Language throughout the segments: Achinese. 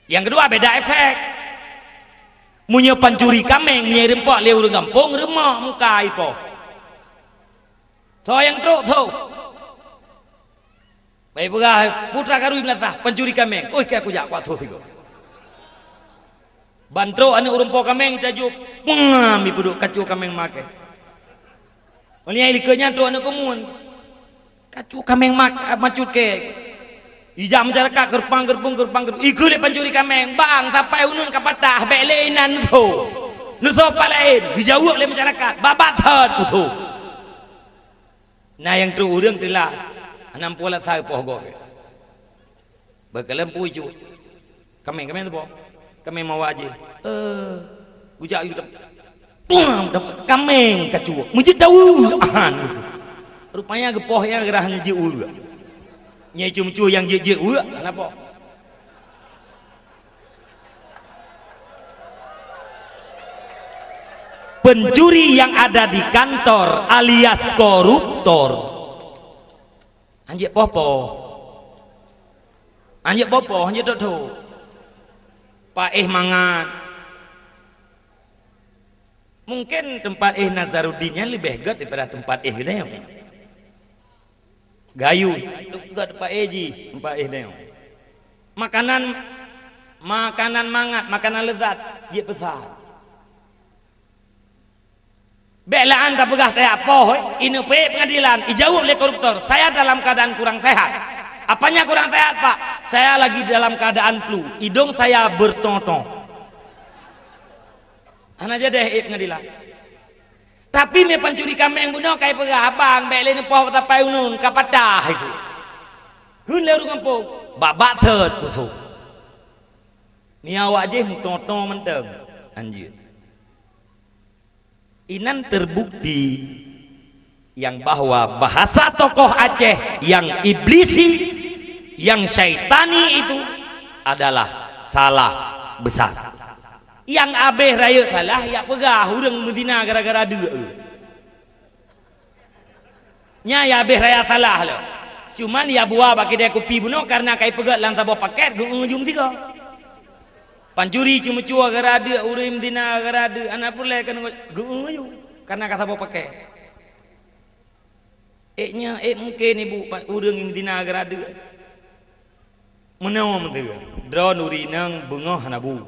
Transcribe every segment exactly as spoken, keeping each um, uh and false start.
Nyang keudua, beda efek. Meunyoe pancuri kaméng, meunyoe rumpok lé ureuëng gampông, reumok muka ipoh. Soe nyang trok, soe? Bai peugah, putra karui meulasah, pancuri kaméng. Oi, keu kujak kuat soe sigoe. Ban trok aneuëk ureuëng po kaméng tajok, pengam ipeuduek kacue kaméng makai. Meunyoe likot nyan trok aneuëk keumun. Kacue kaméng mak-, macut keu. Ijak masyarakat geurpang-geurpung, geurpang-geurpung. Ikeu lé pancuri kaméng, bang, sapai uneun ka patah, bék lé inan neusoe. Neusoe pat laén, geujaweueb lé masyarakat, babat that kusoe. Na nyang trok ureuëng teulat, hana meupoh lasa poh gob. Beukalon pui cu. Kaméng, kaméng teupo. Kaméng mawa jih. Eh, kujak yue dap-, tuang, dap-, kaméng kacue. Meujeuet dawa. Ahan. Rupanya geupoh nyang gerah nyang jeuet ueuk. Nyai cum-cum nyang jeuet-jeuet ueuk, hana poh. Pencuri yang ada di kantor alias koruptor. Hanjeuet poh-poh. Hanjeuet poh-poh, hanjeuet thok-thok. Paéh mangat. Mungken teumpat éh Nazaruddin nyan leubeh gét daripada teumpat éh geutanyoe. Gayuh, gét teumpat éh jih, teumpat éh geutanyoe. Makanan, makanan mangat, makanan leuzat, jeuet peusan. Bék la'an tapeugah saya poh, eh, ineuk peuék peungadilan, ijaweueb lé koruptor, "Saya dalam keadaan kurang sehat." "Apanya kurang sehat, Pak?" "Saya lagi dalam keadaan flu, hidung saya bertong-tong." Hana jadeh ék peungadilan. Tapi meu pancuri kaméng bunoe kai peugah, "Abang, bék lé neupoh sapai uneun, ka patah itu." Kheun lé ureuëng gampông, "Bak-bak sot kusoe." Nyan awak jih meutong-tong mantong. Anjeuet. Inan terbukti yang bahwa bahasa tokoh Aceh yang iblisi, yang syaitani itu adalah salah besar. Nyang abéh rayeuk salah, yak peugah ureuëng meuzina gara-gara deuk. Nyan ya abéh raya salah lom. Cuman ya buwa bak keude kupi bunoe kareuna kai peugét lam saboh pakét geu-eu jum sigoe. Pancuri ceumeucue gara deuk, ureuëng meuzina gara deuk, hana peureulée keuneuk geu-eu jum kareuna ka saboh pakét. Ék nyan, ék mungken ibu pa-, ureuëng meuzina gara deuk. Meunoe meuteue, droeneuh ureuëng inong beungoh hana bu.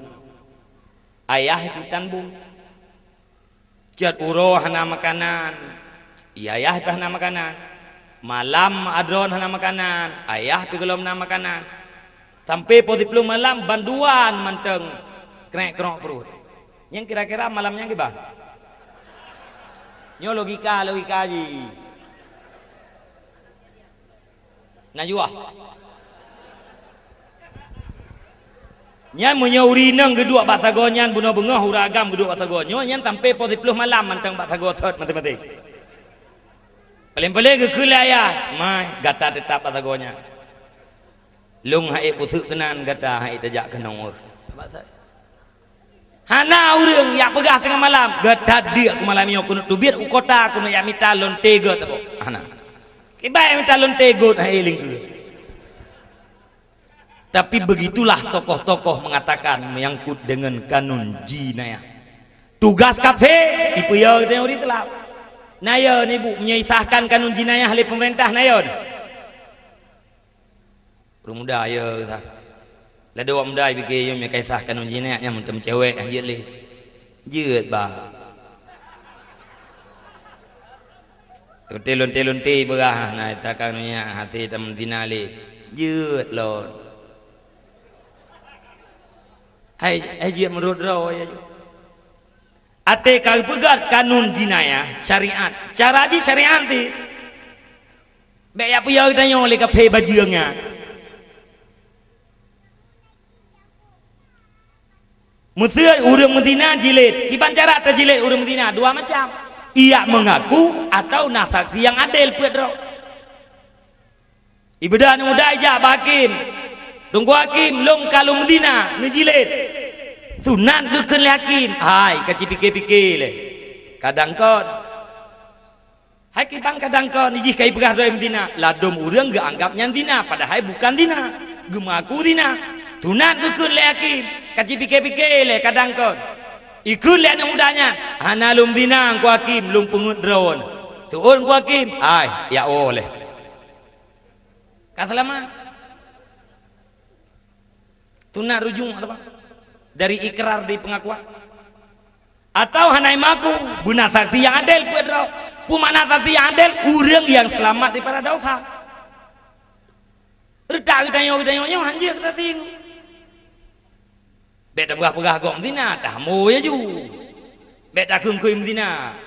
Ayah pih tan bu. Cot uroe hana makanan, ayah pih hana makanan. Malam adron hana makanan, ayah pih gohlom hana makanan. Sampai poh siplôh malam banduan mantong krek-krok pruet. Nyang kira-kira malam nyan kiban? Nyoe logika, logika jih. Najwa. Nyan meunyoe ureuëng inong geuduek bak sagoe nyan bunoe beungoh, ureuëng agam geuduek bak sagoe nyoe, nyan sampai poh siplôh malam mantong bak sagoe sot maté-maté. Paléng-paléng geukheun lé ayah, "Mai, gata teutap bak sagoe nyan. Lôn han ék puseuk keunan, gata han ék tajak keunong." Hana ureuëng yak peugah teungoh malam, "Gata deuk keu malam nyoe keuneuk teubiet u kota, keuneuk yak mita lonte gét saboh." Hana. Kiban yak mita lonte gét, hai lingkeu. Tapi begitulah tokoh-tokoh mengatakan menyangkut dengan kanun jinayah. Tugas kafé, ipeuyö geutanyoe ureuëng teulap. Na yo ni bu, meunyoe isahkan kanun jinayah lé pemerintah, na yo ni. Ureuëng muda, ya, sah. Lado awak muda ipike, "Yum, ya kaisah kanun jinayah nyan meuteumé cewek, han jeuet lé." Jeuet, bah. Lonte-lonte beurah, na ita kanun nyan hase tameuzina lé. Jeuet lôn. Hai, hai jeuet meurot droe, ya. Até ka geupeugét kanun jinayah, syariat. Cara jih syariat ti. Bék yak peuyö tanyoe lé kafé bajeueng nyan. Meuseu ureuëng meuzina jilét. Kiban cara tajilét ureuëng meuzina? Dua macam. Yak meungaku atau na saksi nyang adél peuet droe. Ibeudôh aneuk muda ijak bak hakém. "Teungku hakém, lôn ka lôn meuzina, neujilét." Sunat geukheun lé hakém, "Hai, ka cipike-pike lé. Kadang kon." Hai kiban kadang kon, jih ka ipeugah droe meuzina, ladôm ureuëng geuanggap nyan zina, padahai bukan zina. Geumeungaku zina. Sunat geukheun lé hakim, ka jipike-pike lé kadang kon. Ikheun lé aneuk muda nyan, "Hana lôn zina Teungku Hakim, lôn peungeuet droe." Seuôt Teungku Hakim, "Ai, ya oh lé." Ka seulamat. Sunat rujuk atau apa? Dari ikrar, dari pengakuan. Atau hana imaku, beuna saksi nyang adil peuet droe. Peue makna saksi nyang adil? Ureuëng nyang seulamat daripada dosa. Reutak geutanyoe, geutanyoe nyoe hanjeuet tating. Bék tapeugah-peugah gob meuzina, tamu ya ju. Bék takheun-kheun meuzina.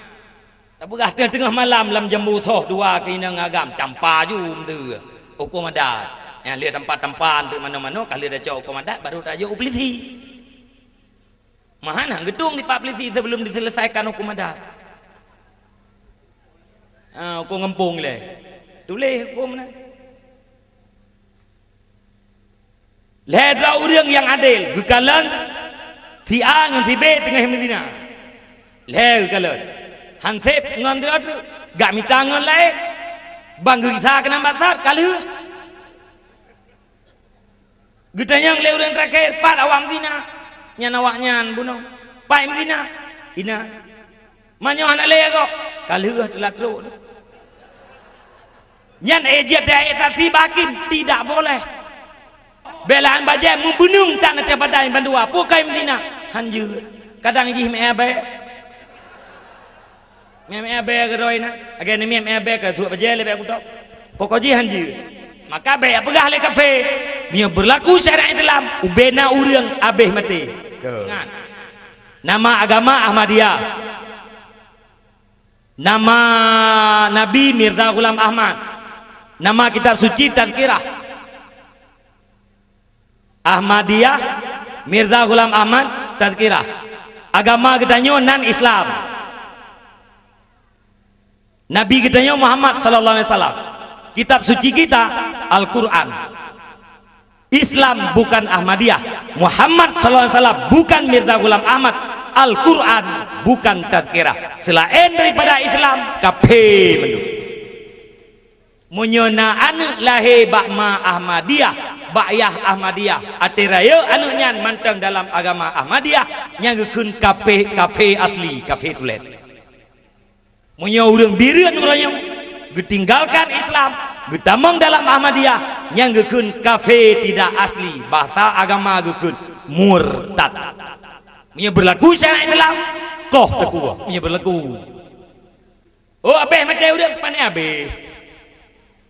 Tapeugah teungoh-teungoh malam lam jambu soh dua keu inong agam, tampa ju meuteu huköm adat. Nyang lheueh tampa-tampa teuk manoe-manoe, ka lheueh tacok huköm adat, baru tajok u peulisi. Meuhan han geutueng dipat peulisi sebelum diselesaikan huköm adat. Ah, huköm gampông lé. Tuléh huköm na. Lhée droe ureuëng nyang adé geukalon si A ngon si B teungoh meuzina. Lhée geukalon. Han seb ngon droe teuk, gak mita ngon laén. Ban geugisa keunan basat ka lheueh. Geutanyong lé ureuëng terakhir, "Pat awak meuzina?" Nyan awaknyan bunoe, "Pat meuzina?" "Inan." "Meunyoe hana lé gob?" "Ka lheueh teulat trok." Nyan éh jeuet teuh ék saksi bak hakim, tidak boleh. Bék laén bajée meubeuneueng tan ateueh badan bandua, "Peue kayém meuzina?" "Han jeuet." Kadang jih meu'èn abée. Meu'èn abée keudroe na. Lagée nyan meu'èn abée ka suet bajée lé bék kutok. Pokok jih han jeuet. Maka bék peugah lé kafé, meunyoe beurlaku syariat Islam, ubena ureuëng habéh maté. Keu. Ingat. Nama agama Ahmadiyah. Nama Nabi Mirza Ghulam Ahmad. Nama kitab suci Tazkirah. Ahmadiyah, Mirza Ghulam Ahmad, Tazkirah. Agama geutanyoe nan Islam. Nabi geutanyoe Muhammad sallallahu alaihi wasallam. Kitab suci kita Al-Quran. Islam bukan Ahmadiyah. Muhammad sallallahu alaihi wasallam bukan Mirza Ghulam Ahmad. Al-Quran bukan Tazkirah. Selain daripada Islam, kafé mandum. Meunyoe na aneuëk lahé bak ma Ahmadiyah, bak yah Ahmadiyah, até rayeuk aneuëk nyan mantong dalam agama Ahmadiyah, nyan geukheun kafé, kafé asli, kafé tulet. Meunyoe ureuëng bireuen uroe nyoe geutinggalkan Islam, geutamong dalam Ahmadiyah, nyan geukheun kafé tidak asli, bahasa agama geukheun murtad. Meunyoe beurlaku syariat Islam, koh teukuah, meunyoe beurlaku. Oh, habéh maté ureuëng, pane habéh.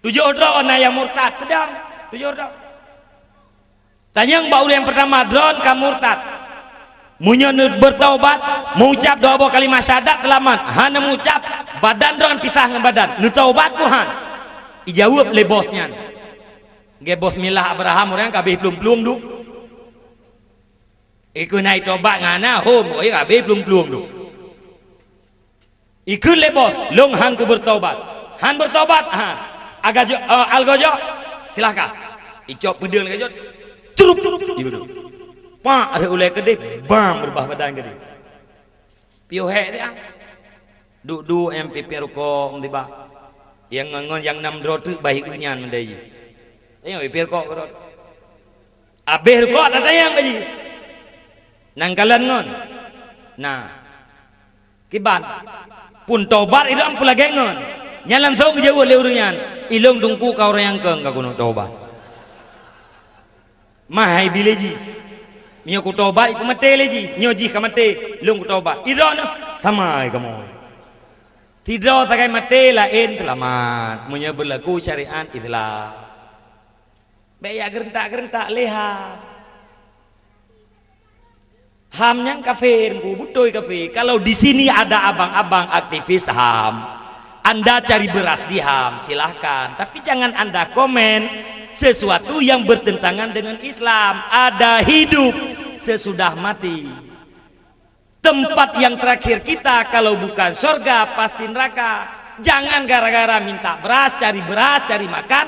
Tujoh droe na nyang murtad, peudong. Tujoh droe. Tanyong bak ureuëng nyang peurtama, droen ka murtad. Meunyoe neubeurtaubat, meuucap dua boh kalimah syahadat, seulamat. Hana meuucap, badan droen pisah ngon badan. Neutaubat peue han? Ijaweueb lé bos nyan. Gé bos milah Abraham ureuëng ka habéh plueng-plueng duek. Ikeu na itobat ngon hana hom, oh, ya, habéh plueng-plueng tu. Ikeu lé bos, lôn han keu beurtaubat. Han beurtaubat, ha. Aga jo, eh, algojo, silahkan. Icok peudeueng lagée jot. Curup, ibu tu. Pak, ada ulée keudeh, bam, beurubah badan keudeh. Piôh hék teuh, ah. Duek-duek nyang piep-piep rukok, tiba. Nyang ngon-ngon nyang nam droe teuk bahi unyan meudai jih. Tanyong piep-piep rukok keudroe. Habéh rukok tatanyong ka jih. Nang kalon ngon. Nah. Kiban. Pun tobat ilong peulagée ngon. Nyan langsong geujaweueb lé ureuëng nyan. Ilong teungku ka ureuëng nyang keueng ka keuneuk tobat. Mah hai bi lé jih. Meunyoe kutobat, ipeumaté lé jih. Nyoe jih ka maté, lôn kutobat. Idroe nyoe, sama hai kamoe. Sidroe sagai maté, laén seulamat. Meunyoe beurlaku syariat Islam. Bék jak geureuntak-geureuntak lé ham. Ham nyang kafé, Teungku, beutôi kafé. Kalau di sini ada abang-abang aktivis ham, Anda cari beras di ham, silahkan. Tapi jangan Anda komen sesuatu yang bertentangan dengan Islam. Ada hidup sesudah mati. Tempat yang terakhir kita kalau bukan sorga, pasti neraka. Jangan gara-gara minta beras, cari beras, cari makan,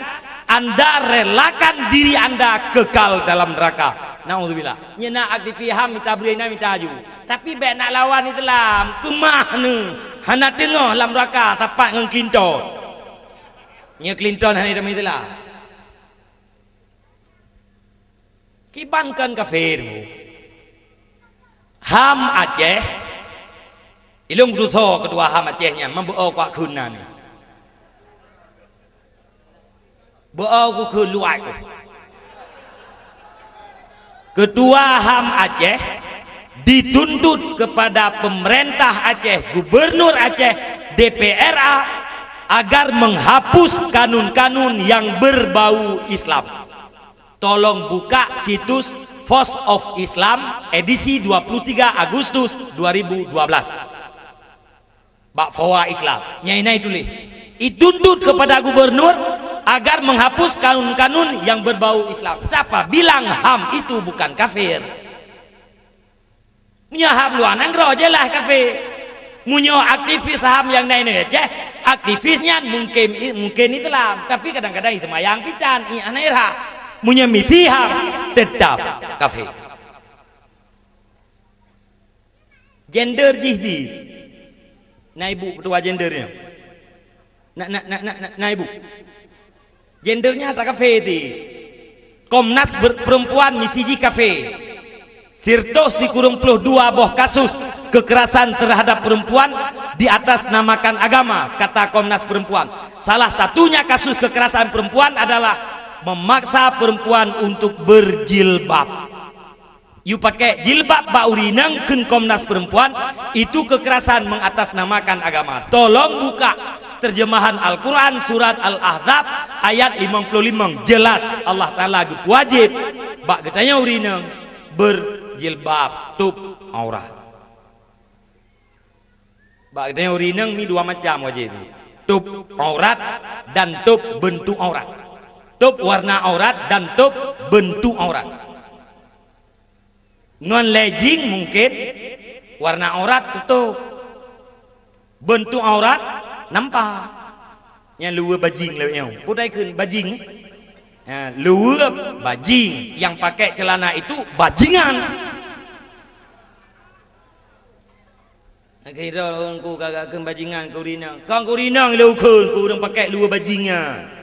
Anda relakan diri Anda kekal dalam neraka. Nauzubillah. Nyan na aktivis ham mita breueh, na mita aju. Tapi bék nak lawan Islam, keumah neuh. Hana teungoh lam neraka sapat ngon Clinton. Nyoe Clinton hana idam Islam. Kiban kon kafé. HAM Aceh, ilôn kutusoe keudua HAM Aceh nyan, meubeuo kuak kheun na nyoe. Beuo ku kheun luwat ku. Ketua HAM Aceh dituntut kepada pemerintah Aceh, gubernur Aceh, D P R A, agar menghapus kanun-kanun yang berbau Islam. Tolong buka situs Voice of Islam edisi dua puluh tiga Agustus dua ribu dua belas. Bak Voa Islam, nyang na ituléh, dituntut kepada gubernur agar menghapus kanun-kanun yang berbau Islam. Siapa bilang HAM itu bukan kafir? Meunyoe HAM luwa nanggroe jeulaih kafé. Meunyoe aktivis HAM nyang na inong Aceh, aktivis nyan mungken, mungken Islam, tapi kadang-kadang seumayang pitan, i hana irhah. Meunyoe misi HAM, teutap kafé. Gender jih di. Na ibu ketua gender nyoe. Na, na, na, na, na, na ibu. Gender nyan ata kafé ti. Komnas ber-, Perempuan misi jih kafé. Sirtoh sikureueng ploh dua boh kasus kekerasan terhadap perempuan diatasnamakan agama, kata Komnas Perempuan. Salah satunya kasus kekerasan perempuan adalah memaksa perempuan untuk berjilbab. Yue pakai jilbab bak ureueng inong, kheun Komnas Perempuan, itu kekerasan mengatasnamakan agama. Tolong buka terjemahan Al-Quran surat Al-Ahzab ayat limong ploh limong. Jelas Allah Taala geupeuwajéb bak geutanyoe ureueng inong berjilbab, tôb aurat. Bak geutanyoe ureueng inong mi dua macam wajéb. Tôb aurat dan tôb beuntuk aurat. Tôb warna aurat dan tôb beuntuk aurat. Ngon legging mungken warna aurat teutôb. Beuntuk aurat nampak. Nyang luweue bajing lagèe nyoe. Peue takheun bajing? Ha, luweue bajing. Nyang pakai celana itu bajingan. Akhé droe ku ka geukheun bajingan keu ureueng inong. Kon keu ureueng inong lé ukheun, keu ureueng pakai luweue bajingan.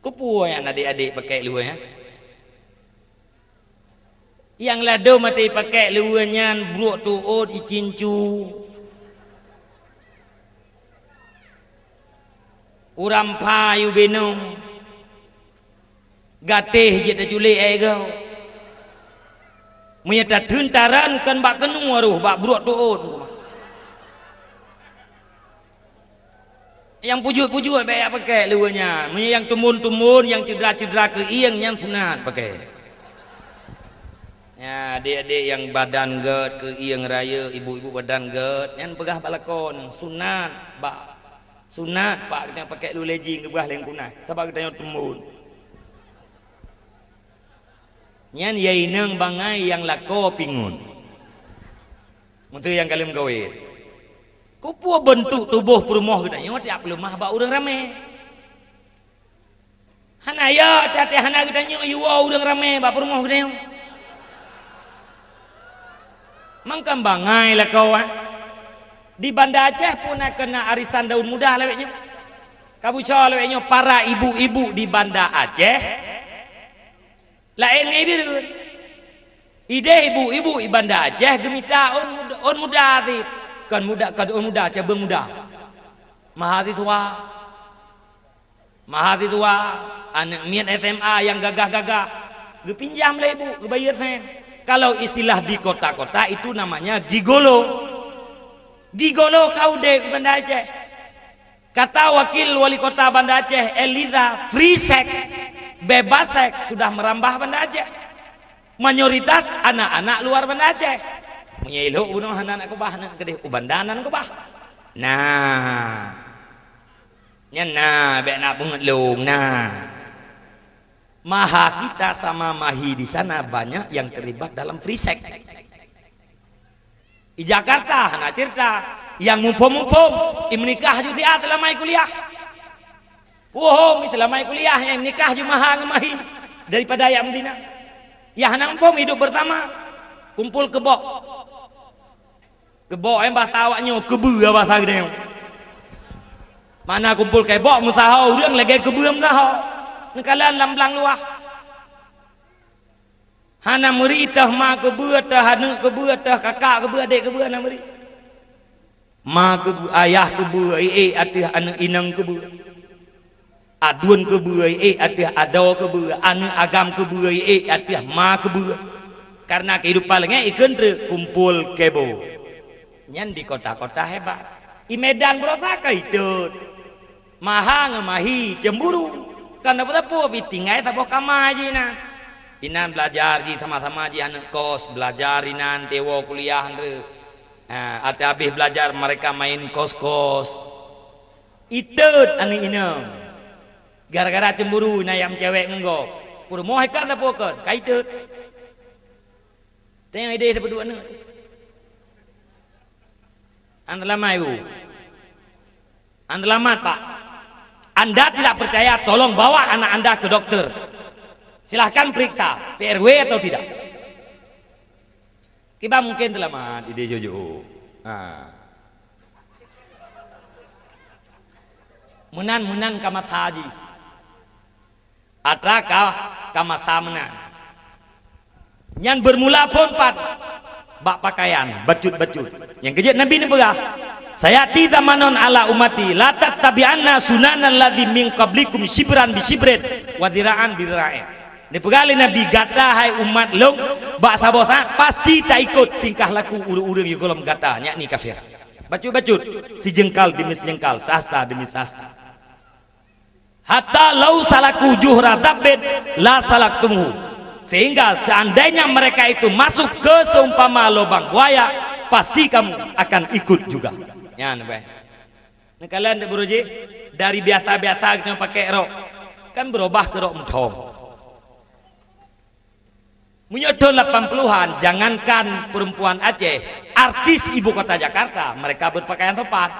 Keupeue nyan adék-adék pakai luweue nyan? Nyang ladôm até pakai luweue nyan brôk teuôt icincu. Ureueng pha yue binong. Gatéh jeuet taculék, eh, goe. Meunyoe tatheun taran kon bak keunoe roh, bak brôk teuôt. Nyang pujôk-pujôk bèk pakai luweue nyan. Meunyoe nyang tumbôn-tumbôn, nyang cedera-cedera keuieng, nyan sunat pakai. Nyan, adék-adék nyang badan gèt, keuieng rayeuk, ibu-ibu badan gèt, nyan peugah bak lakoe nyan, sunat bak Sunat, Pak, geutanyoe pakai luweue legging geupeugah lé nyang kunah, sabab geutanyoe tumbôn. Nyan ya inong bangai nyang lakoe pingon. Meuseu nyang ka lheueh meugawét. Keupeue beuntuk tuboh peurumoh geutanyoe tajak peuleumah bak ureueng ramé? Hana ya, até-até hana geutanyoe iwoe ureueng ramé bak peurumoh geutanyoe. Mangkam bangai lakoe, ah. Di Banda Aceh pun na keuna arisan daun muda lawét nyoe. Ka beusoe lawét nyoe para ibu-ibu di Banda Aceh. Laén ngon Bireuen. Idéh ibu-ibu di Banda Aceh geumita ôn muda, ôn muda sit. Kon muda, kon ôn muda, cabeueng muda. Mahasiswa. Mahasiswa, aneuk miet S M A nyang gagah-gagah, geupinjam lé ibu, geubayeue sen. Kalau istilah di kota-kota itu namanya gigolo. Gigolo ka udeb di Banda Aceh. Kata wakil wali kota Banda Aceh, Eliza, free sex, bebas seks, sudah merambah Banda Aceh. Mayoritas anak-anak luar Banda Aceh. Meunyoe ilhok bunoe hana aneuk keubah, aneuk keudeh u Banda nan keubah. Nah. Nyan na, bèk na peungeut lôn, na. Maha kita sama Mahi di sana banyak yang terlibat dalam free sex. Di Jakarta hana cerita, nyang muphom-muphom, imeunikah ju siat seulama kuliah. Woe, seulama kuliah nyang nikah ju Maha ngon Mahi daripada jak meuzina. Nyang hana muphom hidup bersama, kumpul keubok. Keubok nyang basa awak nyoe keubeue basa geutanyoe. Makna kumpul keubok meusaho ureueng lagèe keubeue meusaho. Neukalon lam blang luwah. Hana meuri teuh ma keubeue, teuh aneuk keubeue, teuh kakak keubeue, adék keubeue hana meuri. Ma keubeue, ayah keubeue, ék ateueh aneuk inong keubeue. Aduen keubeue, ék ateueh adoe keubeue, aneuk agam keubeue, ék ateueh ma keubeue. Karena keuhidupan lagée ikheun treuk kumpul kebo. Nyan di kota-kota hebat. I Medan beurosa ka itot. Maha ngon mahi cemburu. Kan sapeue-sapeue pi tinggai saboh kama jih inan. Inan belajar jih sama-sama jih aneuk kos, belajar inan tewo kuliah nre. Ha, ateueh habéh belajar mereka main kos-kos. Itot aneuk inong. Gara-gara cemburu inan nyang cewek ngon gob. Peurumoh ikan sapeue kon, ka itot. Tengok ideh dapeuduek aneuk. An selamat, Ibu. An selamat, Pak. Anda tidak percaya, tolong bawa anak Anda ke dokter. Silahkan periksa, P R W atau tidak. Kiban mungkin selamat, ideh jojo. Ha. Meunan-meunan ka masa jih. Atra ka, ka masa meunan. Nyan beurmula phon pat bak pakaian bacut-bacut. Nyang keujeuet Nabi neupeugah, "Sayati zamanun ala ummati la tattabi'anna sunanal ladzi min qablikum shibran bi shibrin wa dzira'an bi dzira'in." Neupeugah lé Nabi, "Gata hai umat lôn, bak saboh saat pasti taikot tingkah laku ureuëng-ureuëng nyang gohlom gata, yakni kafir." Bacut-bacut, sijeungkal demi sijeungkal, sehasta demi sehasta. "Hatta lau salaku juhra dabbin la salaktumuhu." Sehingga seandainya mereka itu masuk ke seumpama lubang buaya, pasti kamu akan ikut juga. Nyan beh. Neukalon dek buroe jih, dari biasa-biasa geutanyoe pakai rok, kan beurubah keu rok meuthong. Meunyoe thon lapan puluhan, jangankan perempuan Aceh, artis ibu kota Jakarta, mereka berpakaian sopan.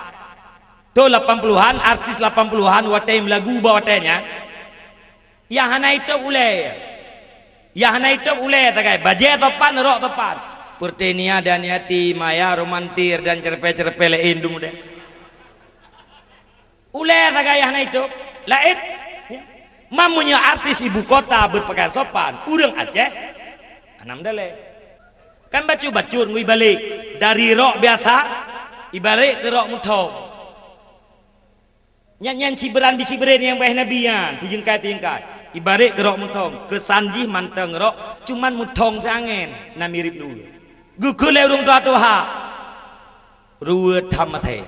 Thon lapan puluhan, artis lapan puluhan, watée meulagu bak watée nyan, nyang hana itôb ulée. Nyang hana itôb ulée sagai, bajée sopan, rok sopan. Pertenia dan yati, maya, romantir, dan cerpe-cerpe laén dum udeh. Ulée sagai nyang hana itôb, laén. Man meunyoe artis ibu kota berpakaian sopan, ureuëng Aceh, hana meudalée. Kan bacut-bacut ngon ibalek, dari rok biasa, ibalek keu rok meuthong. Nyan, nyan sibran bi sibren nyang beh Nabi nyan, sijeungkai-sijeungkai. Ibalek keu rok meuthong, keusan jih mantong rok, cuman meuthong siangén, na mirip lue. Geukheun lé ureuëng tuha-tuha, rue tham maté.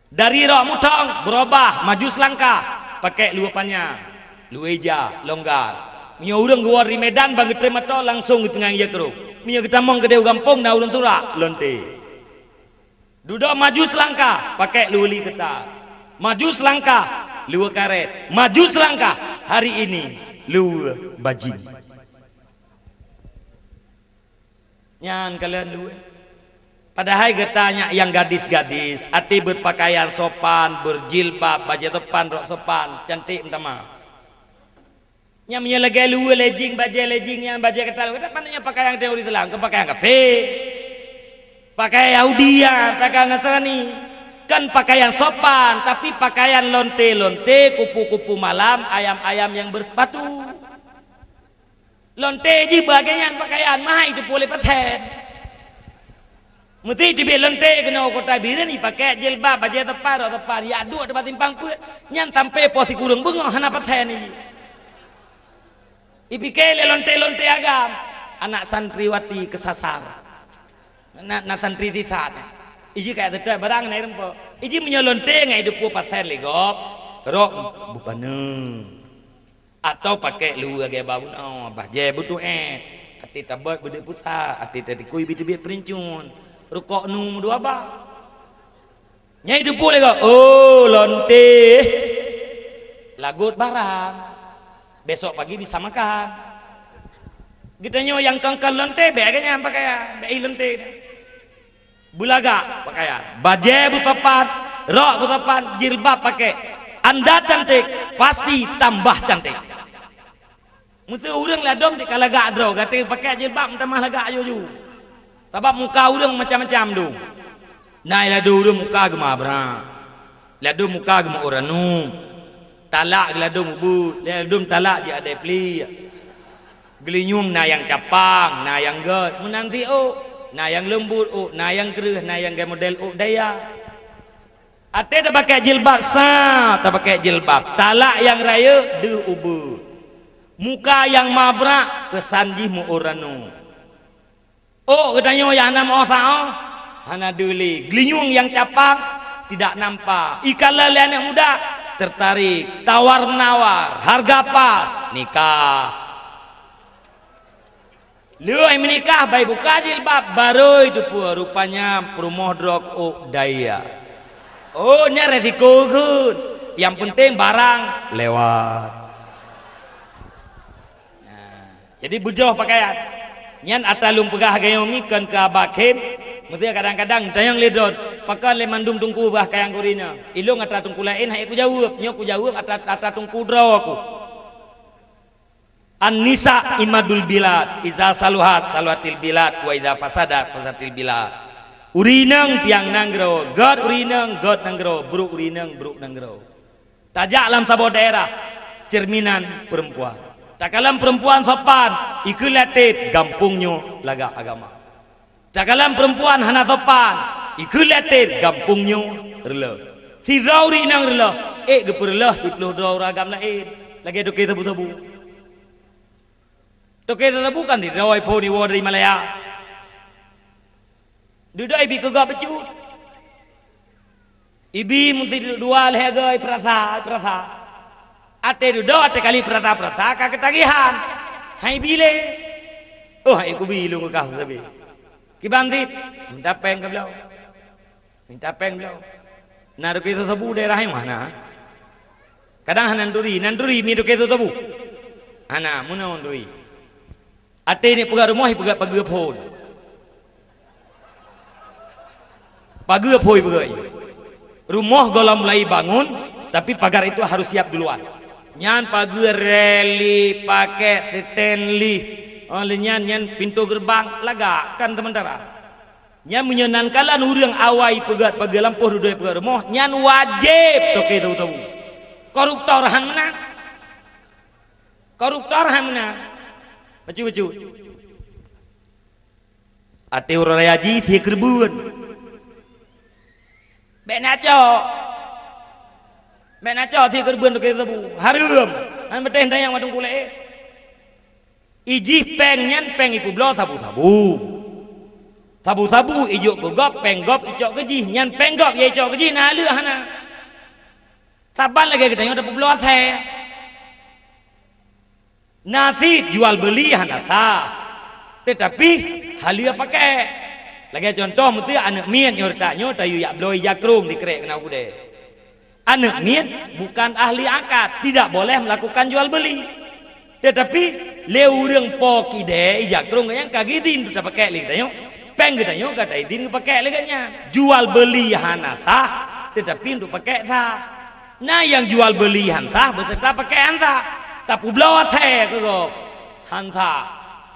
Dari rok meuthong, beurubah, maju seulangkah, pakai lue panyang, lue ija, longgar. Meunyoe ureuëng geuwoe ri Medan ban geutrém moto, langsong geuteungang ie keurok. Meunyoe geutamong keudeh u gampông na ureuëng surak, lonte. Dudoe maju seulangkah, pakai lue li keuta. Maju seulangkah, lue karet. Maju seulangkah, hari ini, lue bajing. Nyan kalon lue. Padahai geutanyoe nyang gadis-gadis, até berpakaian sopan, berjilbab, bajée sopan, rok sopan, cantik meutamah. Nyang meunyoe lagée lue lejing, bajée lejing nyan, bajée keuta lue, gata pandang nyan pakaian teuh ureuëng Islam, keu pakaian kafé. Pakaian Yahudi nyan, pakaian Nasrani. Kan pakaian sopan, tapi pakaian lonte-lonte, kupu-kupu malam, ayam-ayam yang bersepatu. Lonte jih beubagai nyan pakaian, mahai teupeu lé pasén. Meusti teubiet lonte keunoe u Kota Bireuen, ipakai jilbab, bajée teupah, rok teupah, yak duek teuma simpang peuet. Nyan sampai po sikureueng beungoh hana pasén jih. Ipike lé lonte-lonte agam, anak santriwati keusasar. Na, na santri sisat. Iji kaya teutap barang na irempo. Iji meunyoe lonte ngai dupu pasén lé gob, rok bubana. Atau pakai lue lagée bak bunoe, bajée beutuet, até tabot beudeuek pusat, até tatikui bit-bit peurincun, rukok nu meudua ba. Nyai teupeu lé gob, "Oh, lonte, lagot barang, besok pagi bisa makan." Geutanyoe nyang kangkang lonte, bék lagée nyan pakaian, bék ih lonte. Beulagak pakaian, bajée beusopan, rok beusopan, jilbab pakai. Anda cantik, pasti tambah cantik. Meuseu ureuëng ladom di ka lagak droe, gata pakai jilbab meutamah lagak juju. Sabab muka ureuëng macam-macam dum. Na ladom ureuëng muka geumabra, ladom muka geumeuuranu. Talak geuladôm ubeuet, ladôm talak jeuet adai pliek. Geulinyueng na nyang capang, na nyang gèt, meunan cit ôk, na nyang leumbut ôk, na nyang kreueh, na nyang gèt model ôk daya. Até tapakèk jilbab sa, tapakèk jilbab, talak nyang rayeuk deuh ubeuet. Muka nyang mabrak keusan jih meu'ureun ranô. Ôk geutanyoe nyang hana meu'oh saôh, hana deuh lé. Geulinyueng nyang capang, tidak nampak. Ikalon lé aneuk muda, tertarik, tawar-menawar, harga pas, nikah. Lheueh meunikah, bai buka jilbab, barô teupeue rupanya peurumoh droe ôk daya. Oh, nyan resiko kheun. Nyang penting barang lewat. Nah, jadi beujroh pakaian. Nyan ata lôn peugah gayong mi kon keu Abah Khem. Meusé kadang-kadang tanyong lé droe, pakon lé mandum teungku bah kayang keu ureueng inong. Ilôn ata teungku laén han ék kujaweueb. Nyoe kujaweueb ata, ata teungku droe ku. An-nisa imadul bilad, iza saluhat saluhatil bilad, wa iza fasadat fasadil bilad. Ureueng inong tiang nanggroe, gèt ureueng inong gèt nanggroe, brôk ureueng inong brôk nanggroe. Tajak lam saboh daerah, cerminan perempuan. Takalon perempuan sopan, ikheun lé até gampông nyoe lagak agama. Takalon perempuan hana sopan, ikheun lé até gampông nyoe reuloh. Sidroe ureueng inong reuloh, ék geupeureuloh siplôh droe ureueng agam laén, lagèe toke sabu-sabu. Toke sabu-sabu kan sidroe phôn iwoe dari Malaya. Dudoe ibi keu gob bacut. Ibi meusidua lhèe goe peurasa, peurasa. Até dudoe, até kali peurasa-peurasa ka keutagihan. Hai ibi lé. Oh, hai kubi lôn keu kah sabe. Kiban cit, minta péng ka bloe. Minta péng bloe. Na toke sabu-sabu daerah nyang mana? Kadang hana neuturi, na neuturi mi toke sabu-sabu. Hana, meunoe neuturi. Até nyoe peugah rumoh, peugah pageue phôn. Pageue phôn peugah. Rumoh gohlom mulai bangun, tapi pagar itu harus siap duluan. Nyan pageue reli, pakai stainless. Oh, lé nyan, nyan pintu gerbang lagak kan sementara. Nyan meunyoe nan kalon ureueng awai peugah pageue lampôh dudoe peugah rumoh, nyan wajéb toke sabu-sabu. Koruptor han meunan. Koruptor han meunan. Bacut-bacut. Até uroe raya jih sie keureubeuen. Bèk na cok. Bèk na cok sie keureubeuen toke sabu. Hareuem. Han meutéh tanyong watèe kulét. Ijih péng nyan péng ipeubloe sabu-sabu. Sabu-sabu ijok keu gob, péng gob icok keu jih. Nyan péng gob ya icok keu jih, na lheueh hana. Saban lagèe geutanyoe tapeubloe asèe. Na cit jual beuli hana sah, teutapi haleue pakék. Lagèe cuntoh, miseue aneuk miet nyoe reutak nyoe tayue jak bloe ija krông dikrek keunoe keudè. Aneuk miet bukan ahli akad, tidak boleh melakukan jual beli. Teutapi lé ureueng po keudè ija krông nyan ka geuidin untuk tapakék lé geutanyoe, péng geutanyoe ka taidin geupakék lé gobnyan. Jual beuli hana sah, teutapi untuk pakék sah. Na nyang jual beuli han sah, beuseureuta pakék han sah. Tapeubloe asèe keu gob han sah.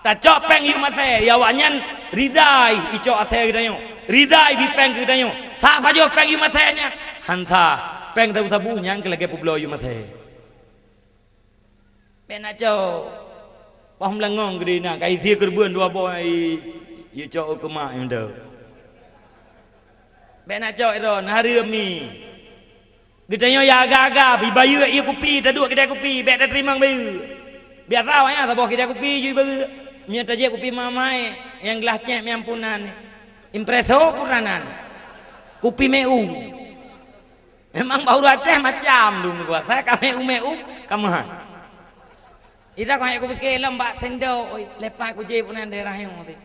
Tacok péng yuem asèe, ya awaknyan rida icok asèe geutanyoe, rida ibi péng keu geutanyoe. Sah pajoh péng yuem asèe nyan? Han sah. Péng sabu-sabu nyan keu lagèe peubloe yuem asèe. Bèk na cok. Paih meulangong keudéh na, ka isie keureubeuen dua boh, i, icok u keumak nyan tu. Bèk na cok droe, hareuem mi. Geutanyoe ya aga-aga, ibayeue ié kupi, taduek keudè kupi, bèk tateurimong bayeue. Biasa awaknyan saboh keudè kupi ju ibayeue. Meunyoe tajép kupi mahé-mahé, nyang glah cék meuampunan, impreso puranan. Kupi meu. Memang bahru Aceh macam dum gua. Saya ka meu-meu ka meuhan. Ida kau ku pikir lom bak sendok, oi, lepas ku je pun daerah yang mati.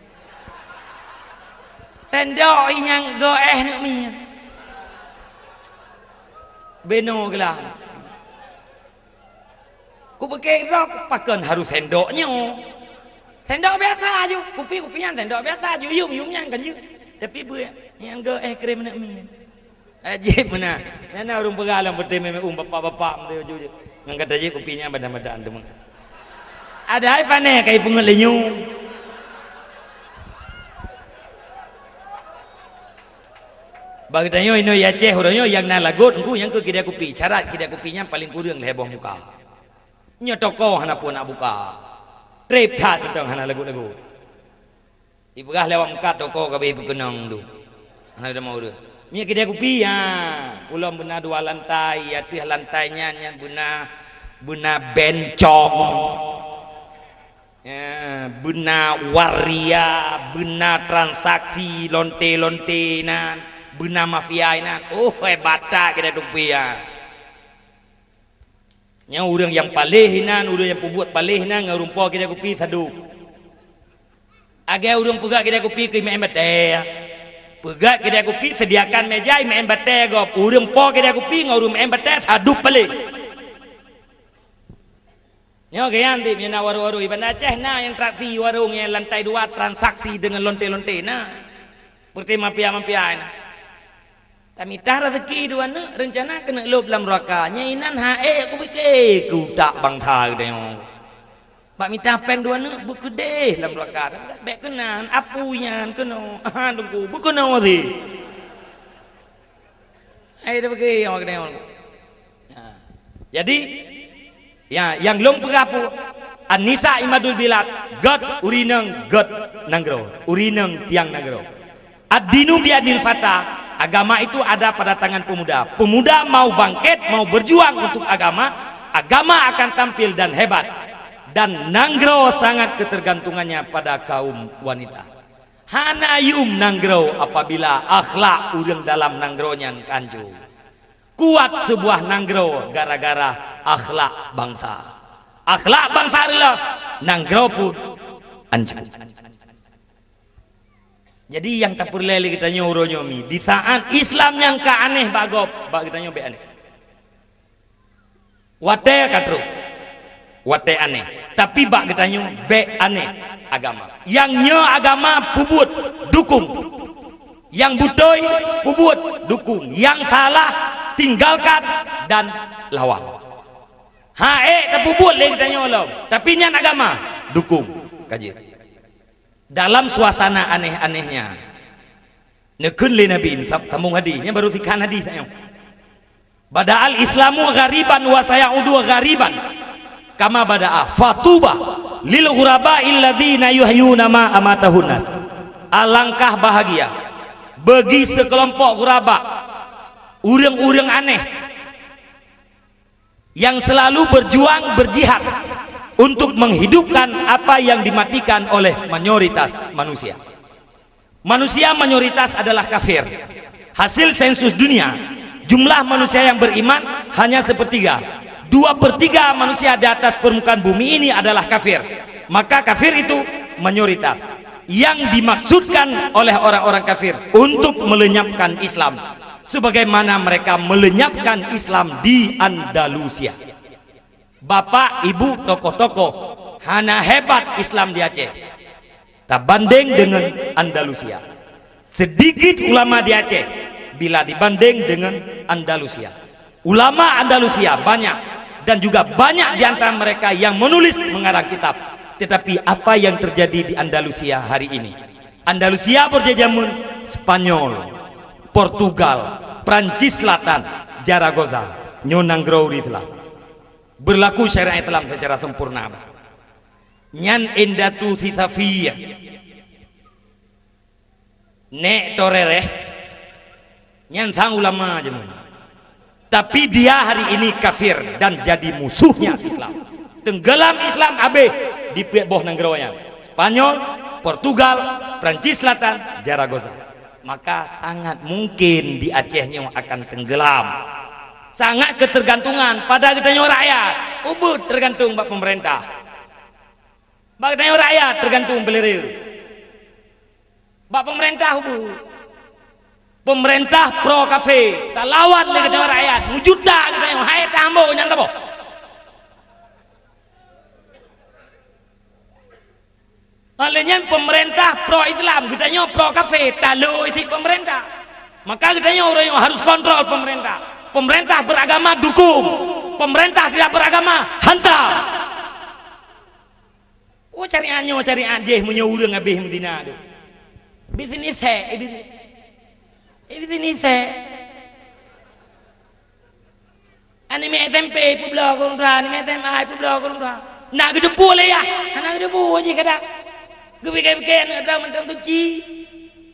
Sendok nyang go eh neuk mi. Beno gelah. Ku pikir rok pakon harus sendok nyoe. Sendok biasa aju, kupi-kupi nyan sendok biasa aju, yum-yum nyan kan aju. Tapi buet nyang go eh krim neuk mi. Ajib meunan. Nyan na ureueng peugah lam peuté meu-meu bapak-bapak meuté uju-uju. Ngon gata jih kupi nyan badan-badan teuma. Ada hai pané kai peungeut lé nyoe. Bak geutanyoe inoe Aceh uroe nyoe nyang na lagot engku nyang keu kidai kupi. Syarat kidai kupi nyan paleng kureueng lhèe boh muka. Nyoe toko hana peue nak buka. Trép that mantong hana lagot-lagot. Ipeugah lewat muka toko ka abéh peukeunong tu. Hana teuma ureueng. Nyoe kidai kupi, ha. Ulôn beuna dua lantai, ateueh lantai nyan, nyan beuna, beuna bencong. Ya, beuna waria, beuna transaksi lonte-lonte nan, beuna mafia inan. Oh, hebat that kidai kupi, ya. Nyan ureueng nyang paléh inan, ureueng nyang peubuet paléh inan ngon ureueng po kidai kupi sadub. Lagèe ureueng peugöt kidai kupi keu meu'en batèe. Peugöt kidai kupi sediakan meja meu'en batèe gob. Ureueng po kidai kupi ngon ureueng meu'en batèe sadub paléh. Nyoe geuyan di, meunyoe na warong-warong, i Banda Aceh na nyang transaksi warong nyang lantai dua transaksi deungon lonte-lonte na. Seperti mafia-mafia na. Tamita rezeki dua neuk, rencana keuneuk lôb lam nuraka. Nyan inan ha'ék kupike keu utak bansa geutanyoe. Bak mita péng dua neuk, beukeudeh lam nuraka. Bèk keunan, apui nyan keunoe. Aha, Teungku, beukeunong sih. Hai, dah bagi awak kena. Ha. Jadi, ya, nyang lôn peugah pu, An-nisa imadul bilad, gèt ureueng inong, gèt nanggroe, ureueng inong tiang nanggroe. Ad-dinu biadil fata, agama itu ada pada tangan pemuda. Pemuda mau bangkit, mau berjuang untuk agama, agama akan tampil dan hebat. Dan nanggroe sangat ketergantungannya pada kaum wanita. Hana yum nanggroe apabila akhlak ureueng dalam nanggroe nyan ka anco. Kuat seubuah nanggroe gara-gara akhlak bansa. Akhlak bansa reuloh, nanggroe pun anco. Jadi nyang tapeureulèe lé geutanyoe uroe nyoe mi, di saat Islam nyang ka aneh bak gob, bak geutanyoe bèk aneh. Watèe ka trôk, watèe aneh. Tapi bak geutanyoe bèk aneh agama. Nyang nyoe agama peubuet, dukung. Nyang beutôi peubuet, dukung. Nyang salah tinggalkan dan lawan. Ha'ék tapeubuet lé geutanyoe lom, tapi nyan agama, dukung. Ka jeuet. Dalam suasana aneh-anehnya, neukheun lé Nabi, sambông hadis, nyan baru sikhan hadis nyoe. Bada'al Islamu ghariban wa sayaudu ghariban kama bada'a. Fatuba lil ghuraba illadzina yuhyuna ma amatahun nas. Alangkah bahagia bagi sekelompok ghuraba, ureueng-ureueng aneh, yang selalu berjuang, berjihad untuk menghidupkan apa yang dimatikan oleh mayoritas manusia. Manusia mayoritas adalah kafir. Hasil sensus dunia, jumlah manusia yang beriman hanya sepertiga. Dua per tiga manusia di atas permukaan bumi ini adalah kafir. Maka kafir itu mayoritas. Yang dimaksudkan oleh orang-orang kafir untuk melenyapkan Islam, sebagaimana mereka melenyapkan Islam di Andalusia. Bapak, ibu, tokoh-tokoh, hana hebat Islam di Aceh tabandeng dengan Andalusia. Sedikit ulama di Aceh bila dibanding dengan Andalusia. Ulama Andalusia banyak dan juga banyak di antara mereka yang menulis mengarang kitab. Tetapi apa yang terjadi di Andalusia hari ini? Andalusia berjajamun Spanyol, Portugal, Prancis Selatan, Zaragoza, nyoe nanggroe ureueng Islam. Berlaku syariat Islam secara sempurna, bah. Nyan Indatu Sisafia. Nek Torereh, nyan sang ulama jameun. Tapi dia hari ini kafir dan jadi musuhnya Islam. Tenggelam Islam habéh di peuet boh nanggroe nyan. Spanyol, Portugal, Prancis Selatan, Zaragoza. Maka sangat mungkin di Aceh nyoe akan tenggelam. Sangat ketergantungan pada geutanyoe rakyat. Ubeuet tergantung bak pemerintah. Bak geutanyoe rakyat tergantung beuléré. Bak pemerintah ubeuet. Pemerintah pro kafé, talawan lé geutanyoe rakyat, meujuta geutanyoe, hai tahambo nyang taboh. Oleh nyan pemerintah pro Islam, geutanyoe pro kafé, talo isi pemerintah. Maka geutanyoe ureueng harus kontrol pemerintah. Pemerintah beragama dukung, pemerintah tidak beragama hantam. Oh, syariat nyoe syariat jih meunyoe ureueng habéh meudina tu. Bisnis sek, eh, bisnis. Ini sini se. Aneuk miet S M P peubloe keu ureueng tuha, aneuk miet S M A peubloe keu ureueng tuha. Nak geuteupeue lé yah, hana geuteupeue jih kadang. Geupike-pike aneuk droe mantong suci,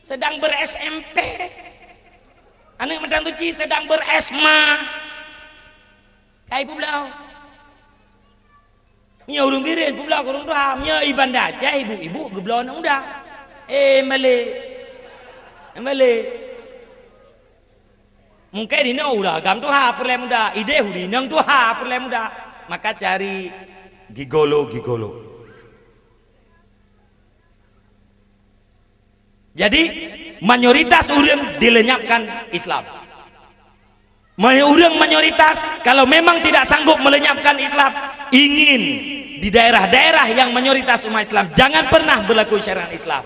sedang ber-S M P. Aneuk mantong suci sedang ber-S M A. Kai peubloe. Meunyoe ureueng Bireuen peubloe keu ureueng tuha, meunyoe i Banda Aceh ibu-ibu geubloe aneuk muda. Eh, malée. Malée. Mungken inoe ureueng agam tuha peureulée muda, idéh ureueng inong tuha peureulée muda. Maka cari gigolo-gigolo. Jadi, mayoritas ureueng dilenyapkan Islam. May-, ureueng mayoritas, kalau memang tidak sanggup melenyapkan Islam, ingin di daerah-daerah yang mayoritas umat Islam, jangan pernah berlaku syariat Islam.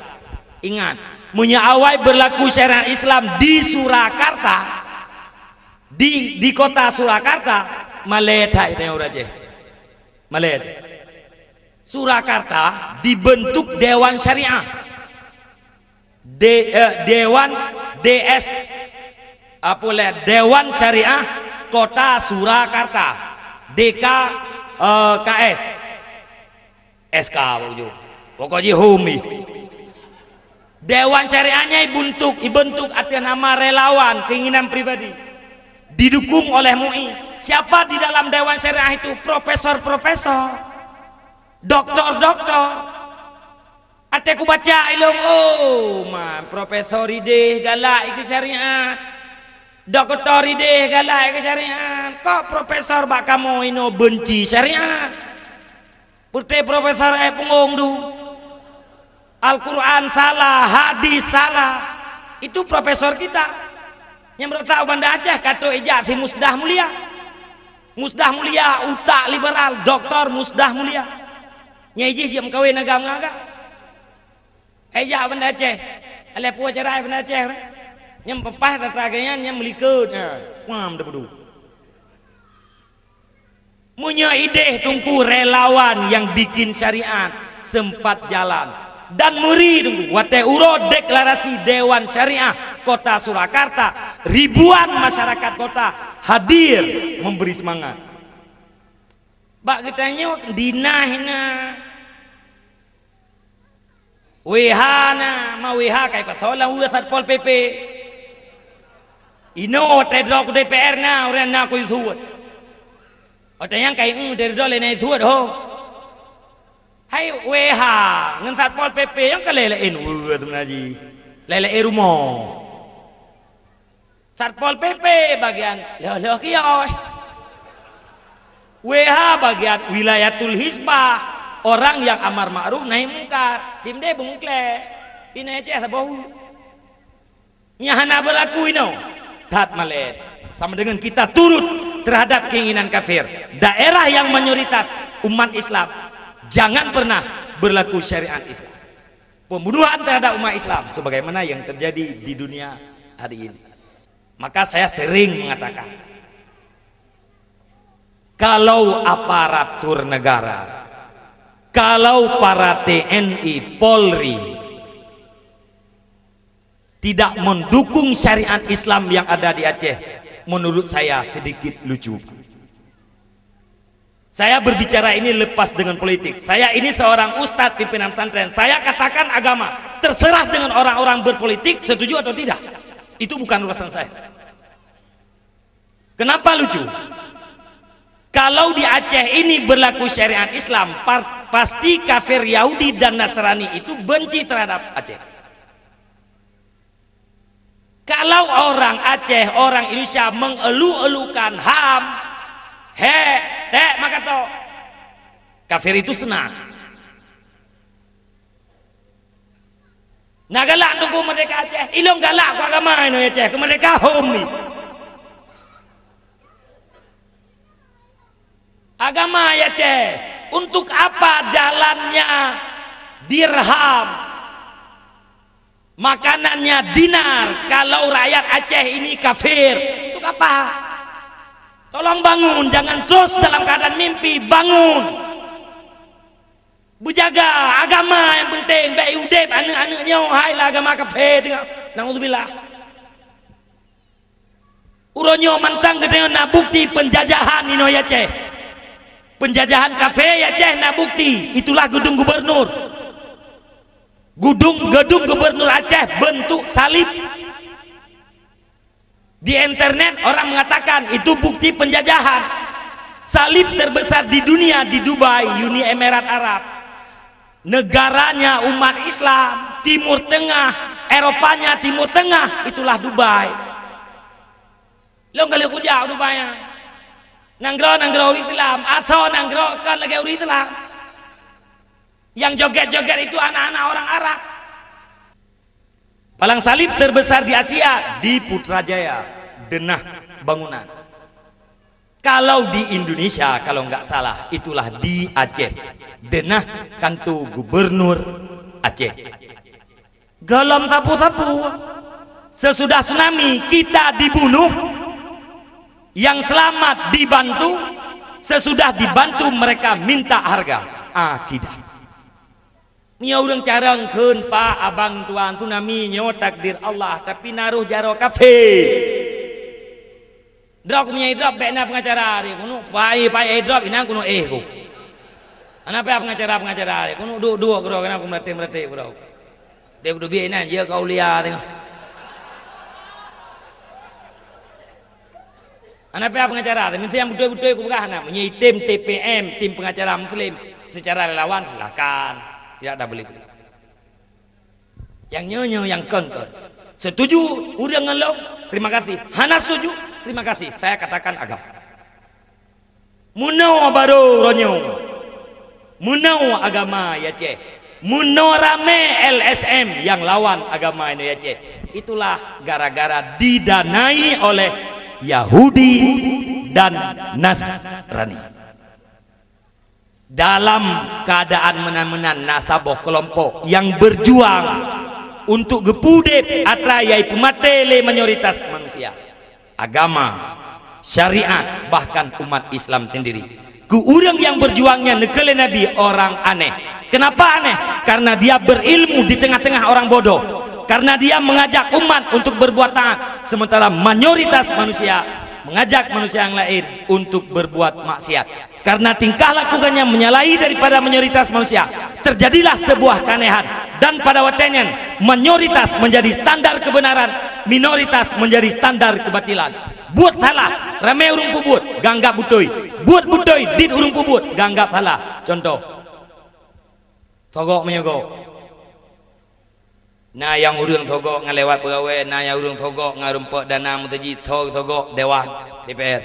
Ingat, meunyoe awai berlaku syariat Islam di Surakarta, di, di kota Surakarta, malée that ureueng Aceh. Malée. Surakarta dibentuk Dewan Syariah. De-, eh, Dewan D S, apa lé, Dewan Syariah Kota Surakarta, D K, eh, K S. S K bak ujong. Pokok jih hom jih. Dewan Syariah nyan ibentuk, ibentuk atas nama relawan, keinginan pribadi. Didukung oleh MUI. Siapa di dalam Dewan Syariah itu? Profesor-profesor. Doktor-doktor. Até kubaca ilong, oh, man, profesor idéh galak ikeu syariat. Doktor idéh galak ikeu syariat. Kok profesor bak kamoe inoe benci syariat? Peureté profesor eh punggong tu. Al-Quran salah, hadis salah. Itu profesor kita. Nyang beurata u Banda Aceh ka trok ijak si Musdah Mulia. Musdah Mulia, utak liberal, Doktor Musdah Mulia. Nyang ijih jeuet meukawen agam ngon agam. Ijak Banda Aceh. Alah puwoe cerai Banda Aceh. Nyang peupah tata gaya nyan, nyang meulikot. Ha, pam teupeudong. Meunyoe idéh Teungku relawan nyang bikin syariat sempat jalan dan meuri Teungku, watée uroe deklarasi Dewan Syariah Kota Surakarta, ribuan masyarakat kota hadir memberi semangat. Bak geutanyoe dinah na. W H na, ma W H kai pasoe lam ueh Satpol P P. Inoe watée droe ku D P R na, ureuëng na ku suet. Watée nyang kai eu dari droe lé na suet ho. Hai W H ngon Satpol P P nyang ka lé-lé ueh teuma jih. Lé-lé rumoh. Satpol P P bagian lheueh-lheueh kios. W H bagian wilayatul hisbah, orang yang amar ma'ruf nahi mungkar. Di mdé beumeukleh. Di Aceh saboh. Nyan hana berlaku inoe. That malée. Sama dengan kita turut terhadap keinginan kafir. Daerah yang mayoritas umat Islam, jangan pernah berlaku syariat Islam. Pembunuhan terhadap umat Islam sebagaimana yang terjadi di dunia hari ini. Maka saya sering mengatakan, kalau aparatur negara, kalau para T N I, Polri tidak mendukung syariat Islam yang ada di Aceh, menurut saya sedikit lucu. Saya berbicara ini lepas dengan politik. Saya ini seorang ustadz pimpinan pesantren. Saya katakan agama, terserah dengan orang-orang berpolitik, setuju atau tidak. Itu bukan urusan saya. Kenapa lucu? Kalau di Aceh ini berlaku syariat Islam, par-, pasti kafir Yahudi dan Nasrani itu benci terhadap Aceh. Kalau orang Aceh, orang Indonesia mengeluh-eluhkan HAM, he, tek makato, kafir itu senang. Na galak Teungku merdeka Aceh, ilong galak ku agama inoe Aceh, keu merdeka hom ni. Agama ya Aceh, untuk apa jalannya dirham, makanannya dinar, kalau rakyat Aceh ini kafir? Untuk apa? Tolong bangun, jangan terus dalam keadaan mimpi, bangun. Beujaga agama nyang penting, bék udeb aneuk-aneuk nyoe hai lam agama kafé teungoh. Naudzubillah. Uroe nyoe mantong geutanyoe na bukti penjajahan inoe Aceh. Penjajahan kafé Aceh na bukti, itulah Gedung Gubernur. Gedung, Gedung Gubernur Aceh bentuk salib. Di internet orang mengatakan itu bukti penjajahan. Salib terbesar di dunia di Dubai, Uni Emirat Arab. Negaranya umat Islam, Timur Tengah, Eropanya Timur Tengah, itulah Dubai. Lôn ka lheueh kujak u Dubai nyan. Nanggroe-nanggroe ureueng Islam, asoe nanggroe kon lagèe ureueng Islam. Yang joget-joget itu anak-anak orang Arab. Palang salib terbesar di Asia di Putrajaya, Denah Bangunan. Kalau di Indonesia, kalau nggak salah, itulah di Aceh, Denah Kanto Gubernur Aceh. Gohlom sapu-sapu, sesudah tsunami kita dibunuh, yang selamat dibantu, sesudah dibantu mereka minta harga. Akidah. Meunyoe ureueng carông kheun, "Pak, abang tuan, tsunami nyoe takdir Allah, tapi na roh jaroe kafé." Droe meunyoe idrob bèk na peungacara deh, keuneuk pai-pai idrob inan keuneuk éh ku. Hana payah peungacara-peungacara deh, keuneuk duek-duek keudroe, keuneuk meuratéb-meuratéb keudroe. Deh kudubiet inan jeuet keu aulia teuh. Hana payah peungacara, tapi nyang beutôi-beutôi kupeugah na, meunyoe item T P M, tim pengacara muslim, secara relawan, silahkan. Tidak ada beli. Nyang nyoe-nyoe nyang kon-kon. Setuju ureueng ngon lôn, terima kasih. Hana setuju, terima kasih. Saya katakan agama. Meunoe barô uroe nyoe. Meunoe agama i Aceh. Meunoe ramé L S M nyang lawan agama inoe i Aceh. Itulah gara-gara didanai oleh Yahudi dan Nasrani. Dalam keadaan meunan-meunan na saboh keulompok nyang berjuang untuk geupeuudép atra nyang peumaté lé mayoritas manusia. Agama, syariat, bahkan umat Islam sendiri. Keu ureueng nyang berjuang nyan neukheun lé Nabi orang aneh. Kenapa aneh? Karena dia berilmu di tengah-tengah orang bodoh. Karena dia mengajak umat untuk berbuat taat, sementara mayoritas manusia mengajak manusia yang lain untuk berbuat maksiat. Karena tingkah lakukannya menyalahi daripada mayoritas manusia, terjadilah sebuah keanehan. Dan pada watèe nyan, mayoritas menjadi standar kebenaran, minoritas menjadi standar kebatilan. Buet salah, ramé ureueng peubuet, geuanggap beutôi. Buet beutôi, dit ureueng peubuet, geuanggap salah. Contoh, sogok meunyoe gok. Na nyang ureueng sogok ngon lewat peugawée, na nyang ureueng sogok ngon rumpok dana meuseujid, soe sogok dewan D P R.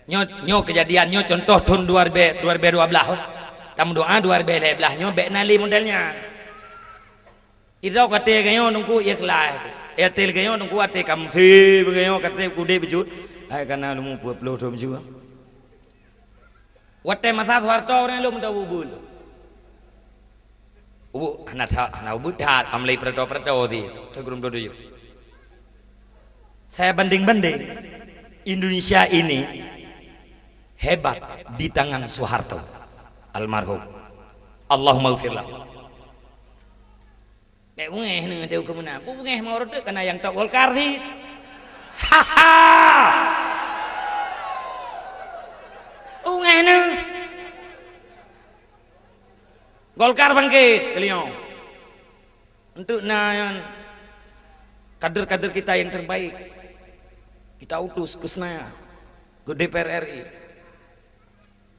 Nyoe, nyoe keujadian nyoe contoh thon dua ribèe, dua ribèe dua blaih. Tameudoa dua ribèe lhèe blaih nyoe bèk na lé model nyan. Idrob até geutanyoe teungku ikhlas. Até geutanyoe teungku até kamsi geutanyoe até udép bacut. Hai kana leumu peuet ploh thon bacut. Watèe masa Soeharto ureueng lom teuh ubul. Ubu hana that, hana ubeut that, ka mulai perato-perato di, teuh geurum tujuh. Saya banding-banding, Indonesia ini hebat di tangan Soeharto almarhum. Allahumma ghfir lahu. Bèk beungèh neuh, teuh keu meunan. Peue beungèh mawar teuk kana nyang top Golkar cit. Haha! Beungèh neuh. Golkar bangkit keuliong. Untuk na nyan kader-kader kita yang terbaik kita utus ke Senayan, ke D P R R I.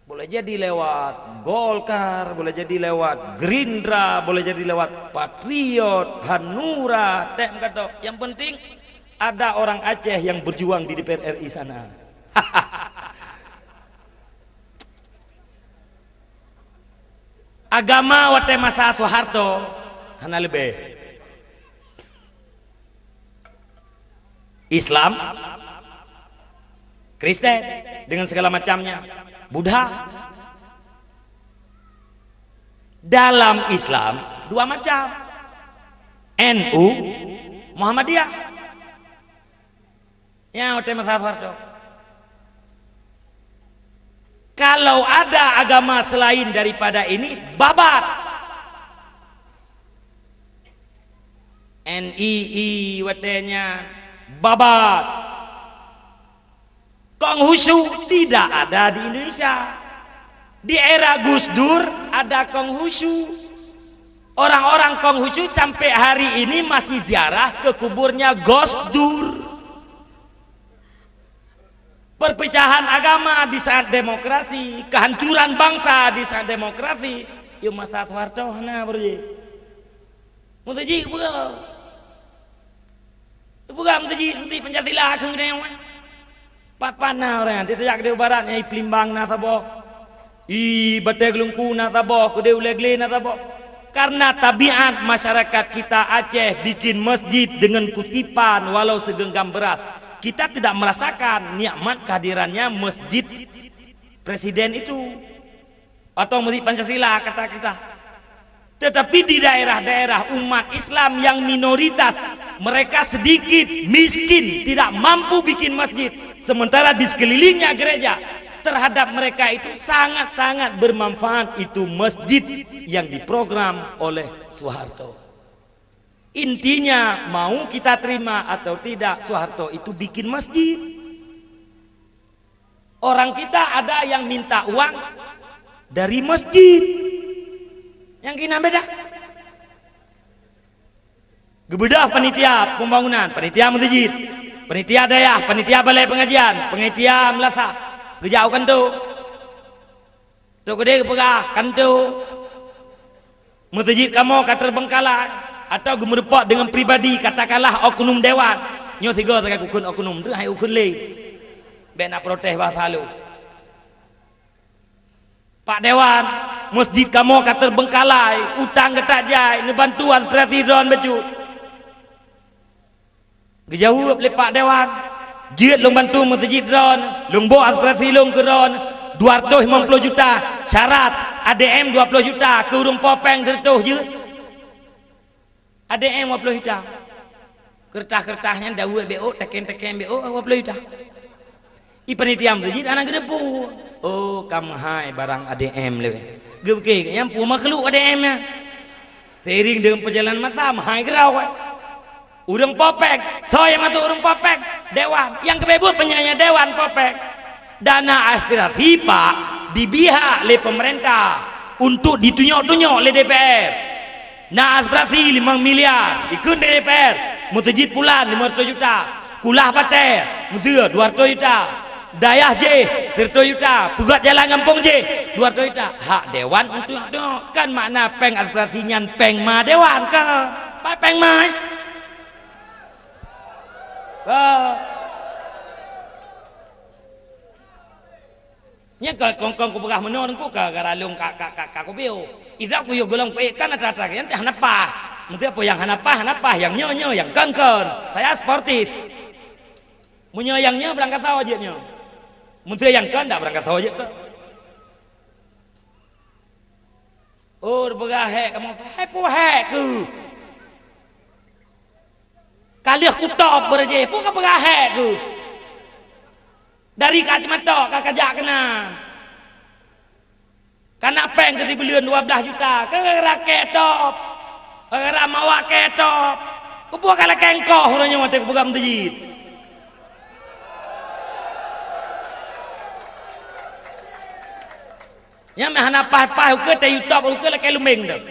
Boleh jadi lewat Golkar, boleh jadi lewat Gerindra, boleh jadi lewat Patriot, Hanura, tem kata. Yang penting ada orang Aceh yang berjuang di D P R R I sana. Agama watèe masa Soeharto hana leubeh. Islam, Kristen dengan segala macamnya, Buddha. Dalam Islam dua macam, N U, Muhammadiyah. Nyang watèe masa Soeharto. Kalau ada agama selain daripada ini, babat. N I I watèe nyan babat. Konghucu tidak ada di Indonesia. Di era Gus Dur ada Konghucu. Orang-orang Konghucu sampai hari ini masih ziarah ke kuburnya Gus Dur. Perpecahan agama di saat demokrasi, kehancuran bangsa di saat demokrasi, yôh masa Soeharto hana beureuji. Meuseujid peugah. Peugah meuseujid, meuseujid Pancasila kheun keudéh nyoe. Pat-pat na ureuëng, tajak keudéh barat nyang i Peulimbang na saboh. I Batée Geulungku na saboh, keudéh Ulée Glé na saboh. Karena tabiat masyarakat kita Aceh bikin masjid dengan kutipan walau segenggam beras. Kita tidak merasakan nikmat kehadirannya masjid presiden itu. Atau masjid Pancasila kata kita. Tetapi di daerah-daerah umat Islam yang minoritas, mereka sedikit miskin, tidak mampu bikin masjid. Sementara di sekelilingnya gereja, terhadap mereka itu sangat-sangat bermanfaat itu masjid yang diprogram oleh Soeharto. Intinya, mau kita terima atau tidak, Soeharto itu bikin masjid. Orang kita ada yang minta uang dari masjid. Nyang keunan beda. Geubeudôh panitia pembangunan, panitia meuseujid, panitia dayah, panitia balai pengajian, panitia meulasah. Geujak u kantô. Trok keudéh geupeugah, kantô. Meuseujid kamoe ka terbengkalai, atau geumeurumpok deungon pribadi, katakanlah oknum dewan. Nyoe sigoe sagai kukheun oknum, teuh hai kukheun lé. Bék na protes bahasa lôn. Pak Dewan, masjid kamoe ka terbengkalai, utang geutak jai, neubantu administrasi droen bacut. Geujaweueb lé Pak Dewan, jeuet lôn bantu meuseujid droen, lôn boh administrasi lôn keu droen, dua ratus lima puluh juta, syarat A D M dua puluh juta, keu ureuëng po péng seratus jeuet. A D M dua puluh juta. Keureutah-keureutah nyan daweueb bék ôk, teuken-teuken bék ôk, dua puluh juta. I panitia meuseujid hana geuteupeue. Oh, ka meuhai barang A D M lé. Geupike nyang peue makhluk A D M nyan. Seiring deungon peujalanan masa, meuhai keudroe. Ureuëng po péng, soe nyang masôk ureuëng po péng? Dewan. Nyang keubeubeuet peunyanya dewan po péng. Dana aspirasi, Pak, dibihak lé pemerintah untuk ditunyok-tunyok lé D P R. Na aspirasi limong miliar, ikheun lé D P R, meuseujid pulan limong ratus juta, kulah batée, meuseue dua ratus juta, dayah jih seratus juta, peugét jalan gampông jih dua ratus juta. Hak dewan untuk, untuk kan makna péng aspirasi nyan péng ma dewan ka. Pai péng ma, eh? Ka. Nyan ka kong-kong kupeugah meunoe Teungku, ka gara lôn ka, ka, ka, ka kupiôh. Idroe kuyue golom kuék kan atra-atra nyan hana paih. Meuseuti peue nyang hana paih, hana paih, nyang nyoe, nyoe, nyang kon, kon. Saya sportif. Meunyoe nyang nyoe beurangkasoe jeuet nyoe. Meuseuti nyang kon dak beurangkasoe jeuet kon. Oh, peugah hék kamoe, hai peue hék keuh? Ka lheueh kutôb beureuji, peue ka peugah hék keuh? Dari ka ceumatok ka kajak keunan. Kana péng keu sibuleuen dua blaih juta, keu gara kée tôb, keu gara mawa kée tôb. Keupeue ka lakée engkoh uroe nyoe watée kupeugah meuseujid? Nyang meuhana paih-paih ukeue teuh, yue tôb ukeue lakée lumbeng teuh.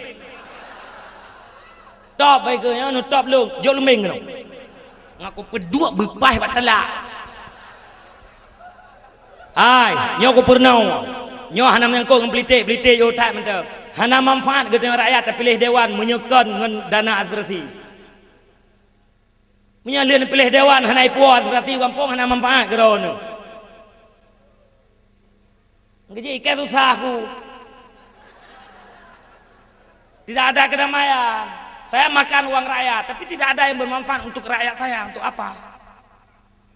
Tôb baikeuh, nyang nyoe tôb lôn, jok lumbeng keunoe. Ngaku peuduek beupaih bak talak. Hai, nyoe kupeurunoe. Nyoe hana meunyangkot ngon politik, politik yoh that mantong. Hana manfaat geutanyoe rakyat tapiléh dewan meunyoe kon ngon dana aspirasi. Meunyoe lheueh neupiléh dewan hana ipuwoe aspirasi gampông hana manfaat keu droeneuh. Geujik ikai susah ku. Tidak ada kedamaian. Saya makan uang rakyat, tapi tidak ada yang bermanfaat untuk rakyat saya. Untuk apa?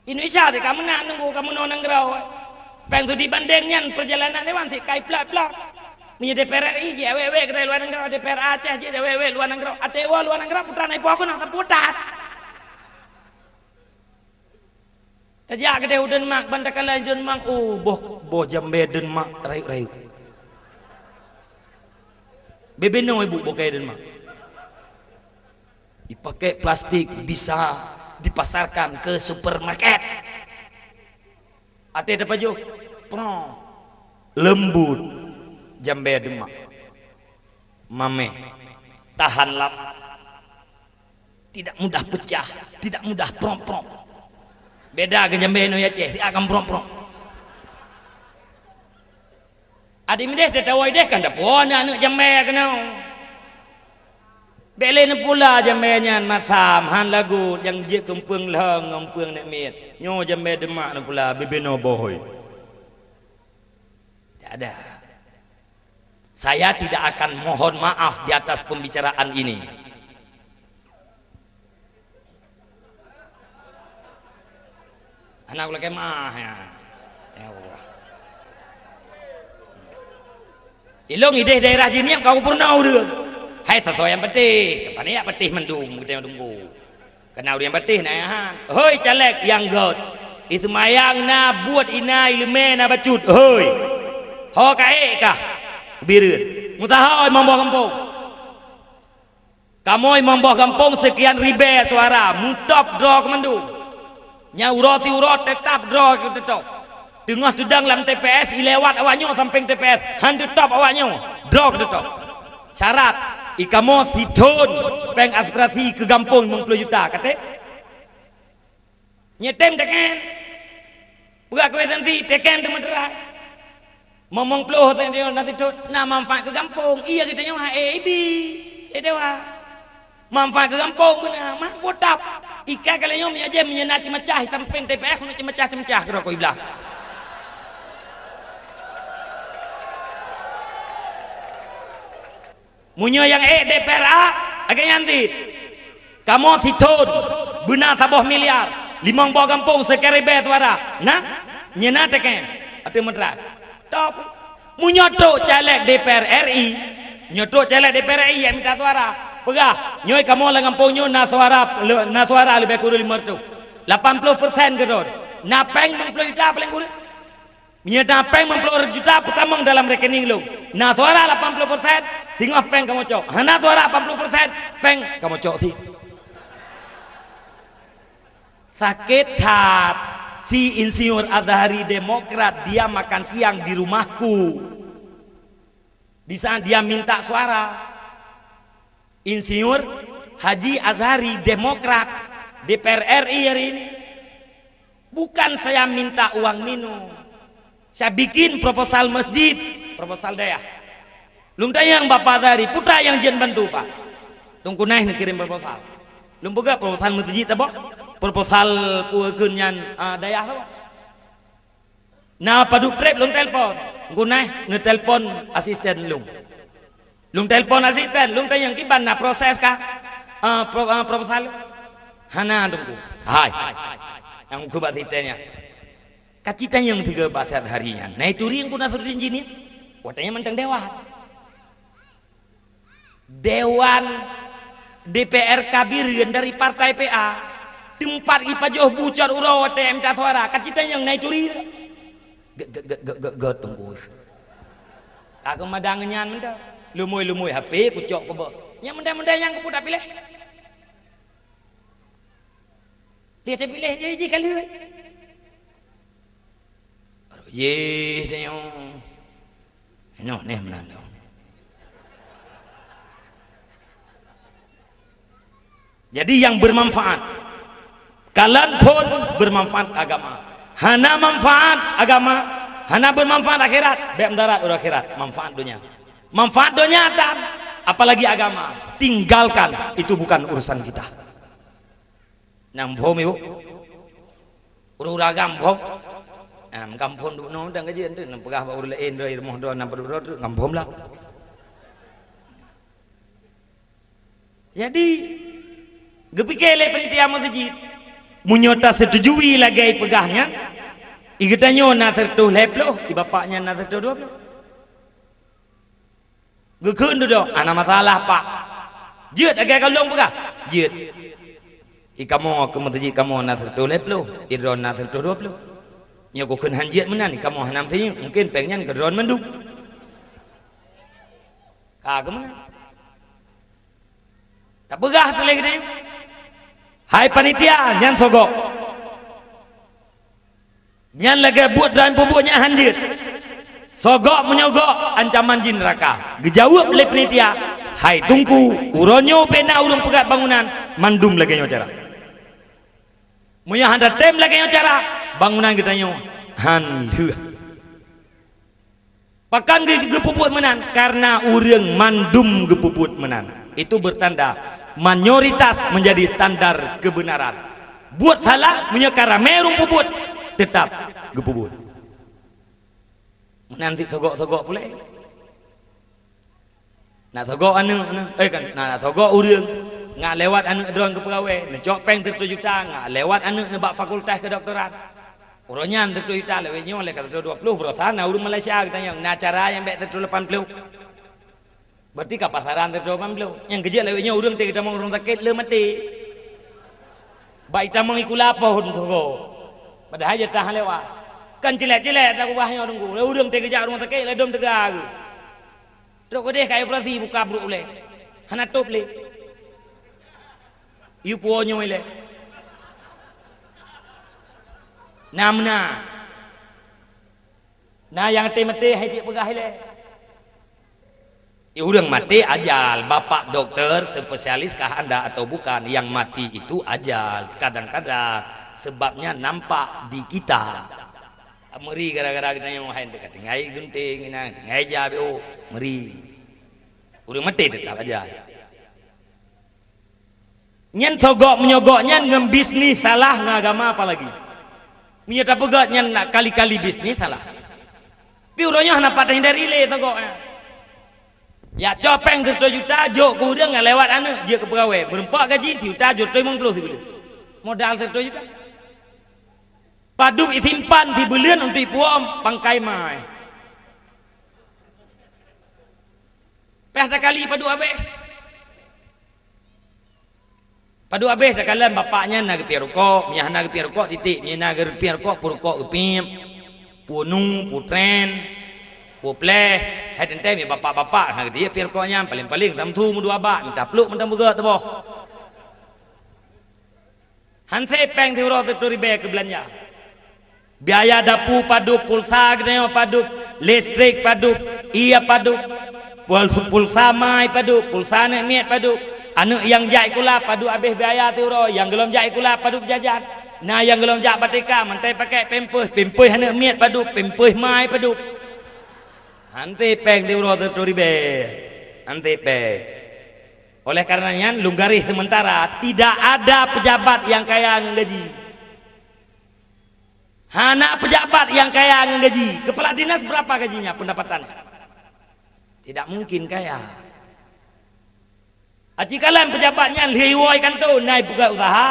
Indonesia teuh ka meunan nunggu ka meunoe nanggroe. Péng sudi bandeng nyan peurjalanan dewan sit kai plak-plak. Meunyoe D P R R I jih awé-awé keudroe luwa nanggroe, D P R Aceh jih awé-awé luwa nanggroe. Até woe luwa nanggroe putra na ipoh keunoe saputat. Tajak keudeh u Denmark, ban takalon Denmark, oh, boh, boh jambée Denmark rayeuk-rayeuk. Bebe noe ibu boh kayée Denmark. Dipakai plastik bisa dipasarkan ke supermarket. Até tapajoh, prong. Leumbut, jambé deumak. Mameh, tahan lama. Tidak mudah pecah, tidak mudah prong-prong. Beda ngon jambé inoe Aceh, siat kan prong-prong. Adak mideh tatawoe deh kan tapuwoe aneuk jambé keunoe. Bék lé neupula jambé nyan masam, han lagot nyang jeuet keu umpeueng lheueng ngon umpeueng aneuk miet. Nyoe jambé deumak neupula, bibinoe boh. Tidak ada. Saya tidak akan mohon maaf di atas pembicaraan ini. Hana kulakée meuah, ya. Ya Allah. Ilong ideh daerah Jeunieb ka kupeurunoe ureuëng. Hai soe-soe nyang patéh, pane jak patéh mandum geutanyoe teungku. Kana ureuëng nyang patéh na nyan. Hoi caleg nyang göt, iseumayang na buet, inan iéleumé na bacut. Hoi. Ho ka ék kah? Bireuen. Meusaho limong boh gampông. Kamoe limong boh gampông seukian ribée suara, mutôb droe keu mandum. Nyang uroe siuroe teutap droe keu teutôb. Teungoh teudong lam T P S, ilewat awak nyoe sampéng T P S, han teutôb awak nyoe, droe keu teutôb. Syarat, ikamoe sithon péng aspirasi keu gampông limong ploh juta, ka tem? Nyoe tem teken. Peugah keu esensi, teken teumeuteurai. Limong ploh teuntèe na sithon, na manfaat keu gampông. Iya geutanyoe ha A B, eh, dewa. Manfaat keu gampông beuna, mah botap. Ikai ka lheueh nyoe meunyoe jih meunyoe na ceumeucah, sampéng T P S keuneuk ceumeucah-ceumeucah keudroe keu iblah. Meunyoe nyang ék D P R A, lagèe nyan cit. Kamoe sithon, beuna saboh miliar, limong boh gampông seukian ribèe suara. Nah, nyan na teken. Ateueh meutra. Top. Meunyoe trok caleg D P R R I, nyoe trok caleg D P R R I nyang mita suara. Peugah, nyoe kamoe lam gampông nyoe na suara, na suara leubeh kureueng limong reutôh. Lapan ploh persen keudroe. Na péng limong ploh juta paléng kureueng. Meunyoe na péng limong ploh juta peutamong dalam rekening lôn, na suara lapan ploh persen, singoh péng kamoe cok. Hana suara lapan ploh persen, péng kamoe cok sit. Sakét that, si Insinyur Azhari Demokrat, dia makan siang di rumahku. Di saat dia minta suara, Insinyur Haji Azhari Demokrat, D P R R I hari ini, bukan saya minta uang minum. Saya bikin proposal masjid, proposal dayah. Lôn tanyong Bapak Azhari, peue nyang jeuet bantu, Pak? Teungku Naih neukirim proposal. Lôn peugah proposal masjid tabôh, proposal peue kheun nyan, ah, dayah tabôh. Na padub trép lôn telepon. Teungku Naih neutelepon asisten lôn. Lôn telepon asisten, lôn tanyong kiban na proses kah, eh, pro-, eh, proposal? Hana, Teungku. Hai. Nyang ukeue bak asisten nyan. Ka ci tanyong sigoe bak Azhari nyan. Na ituri Teungku Nasruddin jih nyan? Watèe nyan mantong dewan. Dewan D P R Kabir dari partai P A, teumpat jipajoh bu cot uroe watèe mita suara, ka ci tanyong na ituri. Gèt, gèt, gèt, gèt, gèt, gèt, Teungku. Ka keumadang nyan mantong. Lumôi-lumôi H P kucok keuboh. Nyang mantong-mantong nyang keupeue tapiléh. Dia tapiléh jih, jih ka lheueh. Baru jih tanyong. Noh, neh meunan tu. Jadi yang bermanfaat. Kalon phon bermanfaat agama. Hana manfaat agama, hana bermanfaat akhirat, bèk meudarat uroe akhirat, manfaat donya. Manfaat donya tan, apalagi agama, tinggalkan, itu bukan urusan kita. Nyang phom, Ibu. Ureueng-ureueng agam phom. Ah, meukaphom duek nyoe dan gaji ente, nang peugah bak ureueng laén droe, rumoh droe, nang padub droe, ngam phom lah. Jadi, geupike lé panitia meuseujid, meunyoe taseutujui lagèe peugah nyan, i geutanyoe na sireutôh lhèe ploh, i bapak nyan na sireutôh dua ploh. Geukheun dudoe, "Hana masalah, Pak." Jeuet lagèe ka lôn peugah? Jeuet. I kamoe keu meuseujid kamoe na sireutôh lhèe ploh, i droe na sireutôh dua ploh. Nyoe geukheun han jeuet meunan, i kamoe hana meuseujid, mungken péng nyan keu droe mandum. Ka keu meunan. Tapeugah teuh lé geutanyoe, "Hai panitia, nyan sogok." Nyan lagée buet dan peubuet nyang hán jeuet. Sogok meunyoe gok ancaman jih neuraka. Geujaweueb lé panitia, "Hai Teungku, uroe nyoe pih na ureuëng peugét bangunan, mandum lagée nyoe cara." Meunyoe hana tem lagée nyoe cara, bangunan geutanyoe hán lheueh. Pakon geu-, geupeubuet meunan? Karena ureuëng mandum geupeubuet meunan. Itu bertanda mayoritas menjadi standar kebenaran. Buet salah, meunyoe ka ramé ureuëng peubuet, tetap geupeubuet. Meunan cit sogok-sogok puléh. Na sogok aneuëk, aneuëk, eh, kan, na, na sogok ureuëng, ngat lewat aneuëk droe keu peugawée, neucok péng siratoh juta, ngat lewat aneuëk nibak fakultas kedokteran. Uroe nyan siratoh juta, lewat nyoe lé ka siratoh dua ploh, baroesa na ureuëng Malaysia geutanyong, na cara nyang bék siratoh lapan ploh. Berarti ka pasaran siratoh lapan ploh. Nyang keujeuet lewat nyoe ureuëng teuh geutamong rumoh sakét le maté. Bak itamong ikula pohon sogok. Padahai jatah lewat. Kan cilék-cilék ata kubah nyoe Teungku. Lé ureuëng teuh geujak rumoh sakét, lé dom teuga geuh. Trok keudeh ka operasi buka brok ulée. Hana tôb lé. Yue puwoe nyoe ilée. Na meunan. Na nyang até maté hai tiek peugah ilée. Ureuëng maté ajal, bapak dokter, spesialis kah anda atau bukan, yang mati itu ajal. Kadang-kadang sebabnya nampak di kita. Meuri gara-gara geutanyoe hai teuka tinggai gunting, inang tinggai ja B O, meuri. Ureuëng maté teutap aja. Nyan sogok meunyoe gok nyan ngon bisnis salah, ngon agama apalagi. Meunyoe tapeugét nyan nak kali-kali bisnis salah. Pi uroe nyoe hana pat hindari lé sogok nyan. Ya cok péng siratoh juta, jok keu ureuëng ngat lewat aneuëk, jeuet keu peugawée. Meureumpok gaji sijuta, jok limong ploh sibuleuen. Modal siratoh juta. Padub isimpan sibuleuen untuk ipuwoe pangkai mai. Péh takali padub abéh. Padub abéh takalon bapak nyan na geupiep rukok, meunyo hana geupiep rukok titik, meunyo na geupiep rukok, peue rukok geupiep, peue nu, peue tren, peue pleh, hai teuntée meunyo bapak-bapak hana geupiep rukok nyan, paléng-paléng tamtu meudua bak, mita pluek mantong beugét teuboh. Hán sép péng siuroe siratoh ribée keu beulanja. Biaya dapu padub, pulsa geutanyoe padub, listrik padub, ie padub, pul-, pulsa mai padub, pulsa aneuëk miet padub, aneuëk nyang jak sikula padub abéh biaya siuroe, nyang gohlom jak sikula padub jajan. Na nyang gohlom jak bateka, mantong pakai pampers, pampers aneuëk miet padub, pampers mai padub. Hán sép péng siuroe siratoh ribée. Hán sép péng. Oleh karena nyan, lôn garéh sementara, tidak ada pejabat yang kaya ngon gaji. Hana pejabat yang kaya ngon gaji. Kepala dinas berapa gajinya, pendapatannya? Tidak mungkin kaya. Aci kalon pejabat nyan lheueh iwoe kantô, na ipeugah usaha.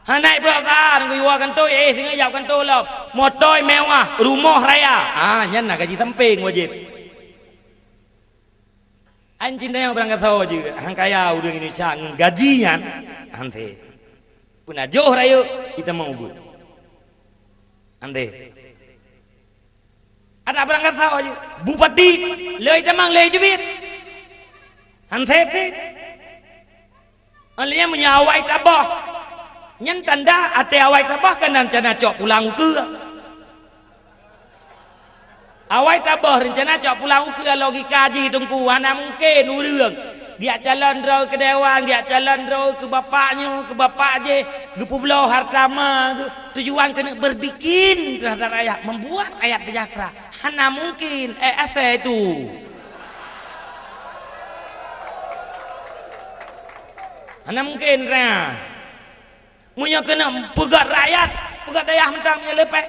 Hana ipeugah usaha, nunggu iwoe kantô, eh, singoh jak kantô lom. Moto mewah, rumoh raya. Ah, nyan na gaji sampéng wajéb. Anjing dayang barang gasoe jeuet, hang kaya ureuëng Indonesia ngon gaji nyan, hante. Peunajoh rayeuk, itamong ubeut. Hante. Ada barang gasoe jeuet, bupati, lheueh itamong lheueh jeubiet. Hante, hante. Alèh nyan meunyoe awai taboh, nyan tanda até awai taboh kan rencana cok pulang ukeue. Awai taboh rencana cok pulang ukeue, logika jih Teungku, hana mungken ureuëng geujak calon droe keu dewan, geujak calon droe keu bapak nyoe, keu bapak jéh, geupeubloe hareuta ma geuh, tujuan keuneuk berbikin terhadap rakyat, membuat rakyat sejahtera. Hana mungken, eh, asai tu. Hana mungken, ra. Meunyoe keuneuk peugét rakyat, peugét dayah mantong meunyoe leupah.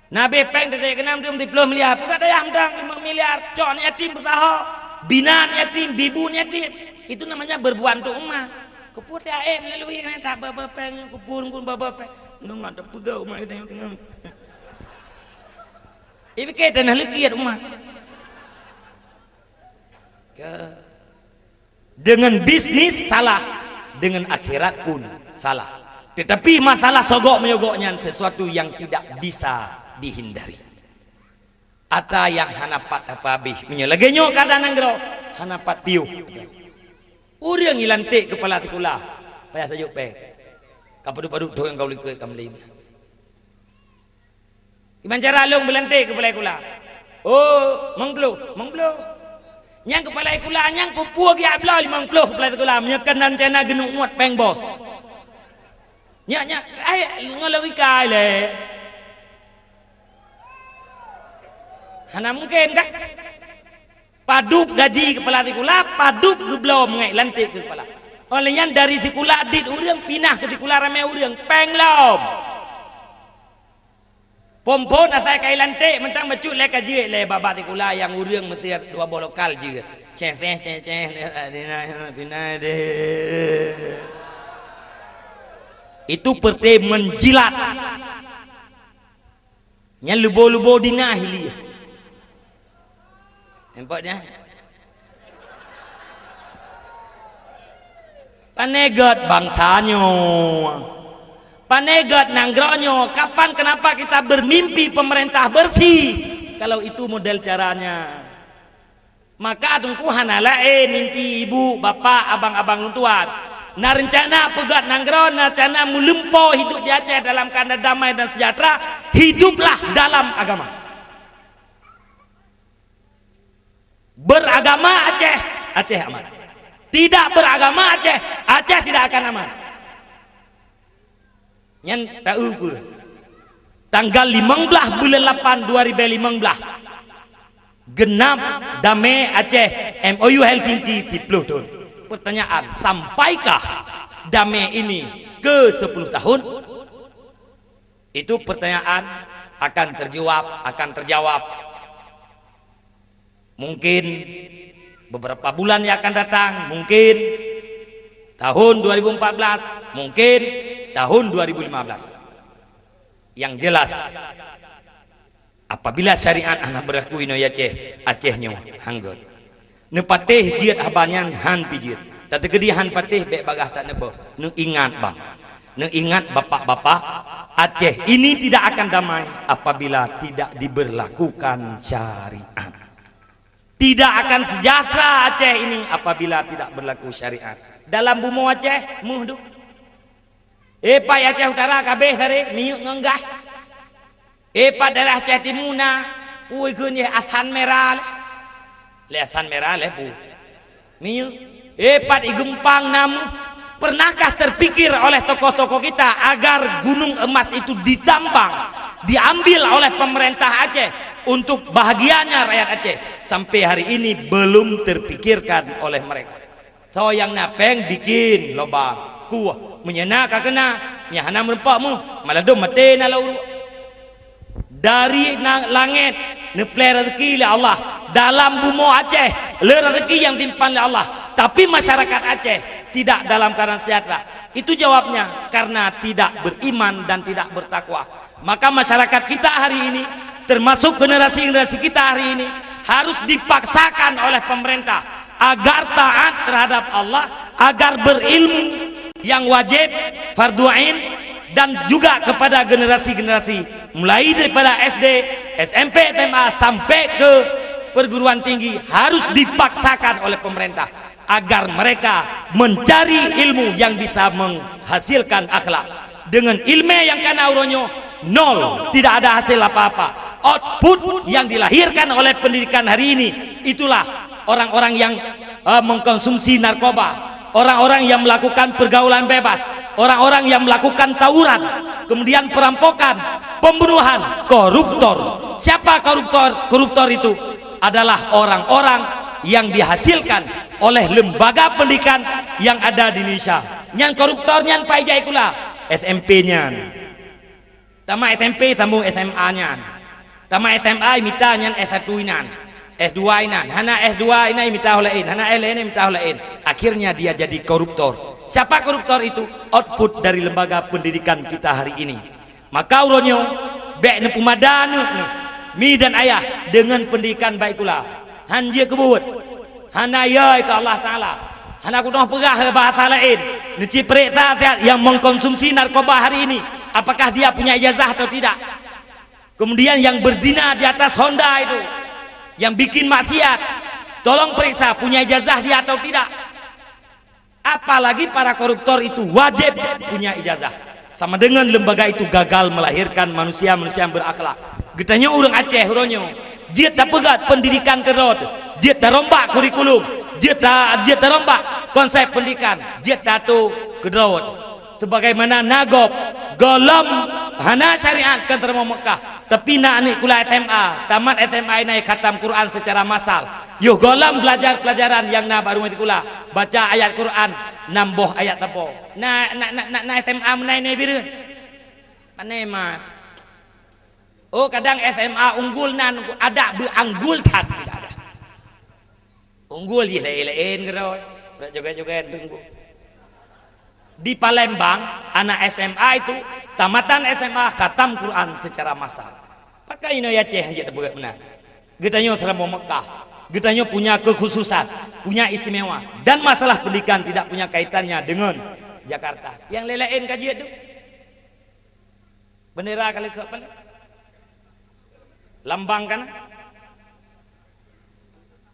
Nabeh péng teutek keunam dum siplôh miliar, peugét dayah mantong limong miliar, cok aneuk yatim peusaho, bina aneuk yatim, bibu aneuk yatim. Itu namanya berbuat untuk umat. Keupeue tiep melalui nyan, tak ba-ba péng, keupeue ngon ba-ba péng. Ngon mak tak peugah umat kita yang tengah. Ipiké tanah leukit umat. Ke, dengan bisnis salah, dengan akhirat pun salah. Tetapi masalah sogok meuyogok nyan sesuatu yang tidak bisa dihindari. Atra nyang hana pat teupeuhabéh. Meunyoe lagée nyoe keuadaan nanggroe, hana pat piôh. Ureuëng ilanték keupala sikula, payah sajoh péng. Ka padub-padub thon nyang ka u likot ka meulém. Kiban cara lôn beulanték keupeulai sikula? Oh, limong ploh, limong ploh. Nyang keupeulai sikula nyang kupuwoe geujak bloe limong ploh keupeulai sikula, meunyoe kon rencana geuneuk muat péng bos. Nyak, nyak, ai, ngon logika ilée. Hana mungken, kan? Padub gaji keupeulai sikula, padub geubloe meungai lanték keu keupeulai. Óh lheueh nyan dari sikula dit ureuëng pinah keu sikula ramé ureuëng, péng lom. Phon-phon asai ka ilanték mantong bacut lé ka jeuet lé bak-bak sikula nyang ureuëng meusti dua boh lokal jeuet. Ceh, ceh, ceh, ceh, pinah, pinah deh. Itu peureté meujilat. Nyan leubo-leubo dina hili. Nampak dah? Pane gét bansa nyoe? Pane gét nanggroe nyoe? Kapan, kenapa kita bermimpi pemerintah bersih? Kalau itu model caranya. Maka teungku hana laén inti ibu, bapak, abang-abang lôn tuan. Na reuncana peugét nanggroe, na reuncana meulumpoe hidup di Aceh dalam keadaan damai dan sejahtera, hiduplah dalam agama. Beragama Aceh, Aceh aman. Tidak beragama Aceh, Aceh tidak akan aman. Nyan taeu peue? Tanggal limong blaih buleuen lapan dua ribèe limong blaih, geunap damé Aceh, M O U Helsinki siplôh thôn. Pertanyaan, sampaikah damé ini ke sepuluh tahun? Itu pertanyaan akan terjawab, akan terjawab. Mungkin beberapa bulan yang akan datang, mungkin tahun dua ribu empat belas, mungkin tahun dua ribu lima belas. Yang jelas, apabila syariat hana berlaku inoe Aceh, Aceh nyoe hanggot. Neupatéh jeuet haba nyan han pi jeuet. Tateukeudi han patéh bék bagaih that neuboh. Neuingat bang. Neuingat bapak-bapak, Aceh ini tidak akan damai apabila tidak diberlakukan syariat. Tidak akan sejahtera Aceh ini apabila tidak berlaku syariat. Dalam bumoe Aceh, meuh duek. Eh, pat Aceh Utara kabéh tadi, minyeuk ngon gas. Eh, pat daerah Aceh Timu na, pui kheun jih asan mera lé. Lé asan mera lé pu. Minyeuk. Eh, pat i Geumpang na meuh. Pernahkah terpikir oleh tokoh-tokoh kita agar gunung emas itu ditambang, diambil oleh pemerintah Aceh untuk bahagianya rakyat Aceh? Sampai hari ini belum terpikirkan oleh mereka. Soe nyang na péng bikin lobang, kueh. Meunyoe na ka keuna, nyang hana meurumpok meuh, maladom maté na lam uruek. Dari na-, langét neuplè rezeki lé Allah, dalam bumoe Aceh le rezeki nyang simpan lé Allah, tapi masyarakat Aceh tidak dalam keadaan sejahtera. Itu jawabnya, karena tidak beriman dan tidak bertakwa. Maka masyarakat kita hari ini, termasuk generasi-generasi kita hari ini, harus dipaksakan oleh pemerintah agar taat terhadap Allah, agar berilmu yang wajib, fardu ain, dan juga kepada generasi-generasi, mulai daripada S D, S M P, S M A, sampai ke perguruan tinggi, harus dipaksakan oleh pemerintah agar mereka mencari ilmu yang bisa menghasilkan akhlak. Dengan ilmu yang kana uroe nyoe, nol, tidak ada hasil apa-apa. Output yang dilahirkan oleh pendidikan hari ini, itulah orang-orang yang, eh, mengkonsumsi narkoba, orang-orang yang melakukan pergaulan bebas, orang-orang yang melakukan tawuran, kemudian perampokan, pembunuhan, koruptor. Siapa koruptor? Koruptor itu adalah orang-orang yang dihasilkan oleh lembaga pendidikan yang ada di Indonesia. Nyang koruptor nyan pai jai kula, S M P nyan. Tamat S M P sambung S M A nyan. Tamat S M A mita nyan S satu inan, S dua inan. Hana S dua inan mita ho laén, hana S laén mita ho laén. Akhirnya dia jadi koruptor. Siapa koruptor itu? Output dari lembaga pendidikan kita hari ini. Maka uroe nyoe, bék neupeumada aneuk neuh, mi dan ayah, deungon pendidikan baik kula. Han jeuet keu buet. Hana yö keu Allah Taala. Hana kudoh peugah bahasa laén. Neuci peuriksa siat yang mengkonsumsi narkoba hari ini, apakah dia punya ijazah atau tidak? Kemudian yang berzina di atas Honda itu, yang bikin maksiat, tolong periksa punya ijazah dia atau tidak. Apalagi para koruptor itu wajib punya ijazah. Sama dengan lembaga itu gagal melahirkan manusia-manusia yang berakhlak. Geutanyoe ureuëng Aceh uroe nyoe, jeuet tapeugét peundidikan keudroe, jeuet tarombak kurikulum, jeuet ta-, jeuet tarombak konsep peundidikan, jeuet tato keudroe. Sebagaimana na gob, gohlom hana syariat kan teurimong Meukah, tapi na aneuk sikula S M A, tamat S M A inan khatam Quran secara massal. Yoh gohlom belajar pelajaran nyang na bak rumoh sikula, baca ayat Quran, nam boh ayat sapo. Na, na, na, na, na S M A meunan inan Bireuen? Pane mat. Oh, kadang S M A unggul nan adak beuanggul that tidak ada. Unggul jih laén-laén keudroe, joget-joget unggul. Di Palembang, anak S M A itu tamatan S M A khatam Quran secara massal. Pakon inoe Aceh hanjeuet tapeugét meunan? Geutanyoe seuramoe Meukah, geutanyoe punya kekhususan, punya istimewa, dan masalah pendidikan tidak punya kaitannya dengan Jakarta. Nyang laén-laén ka jeuet tu. Bendera ka leukeuk paléng. Lambang ka na.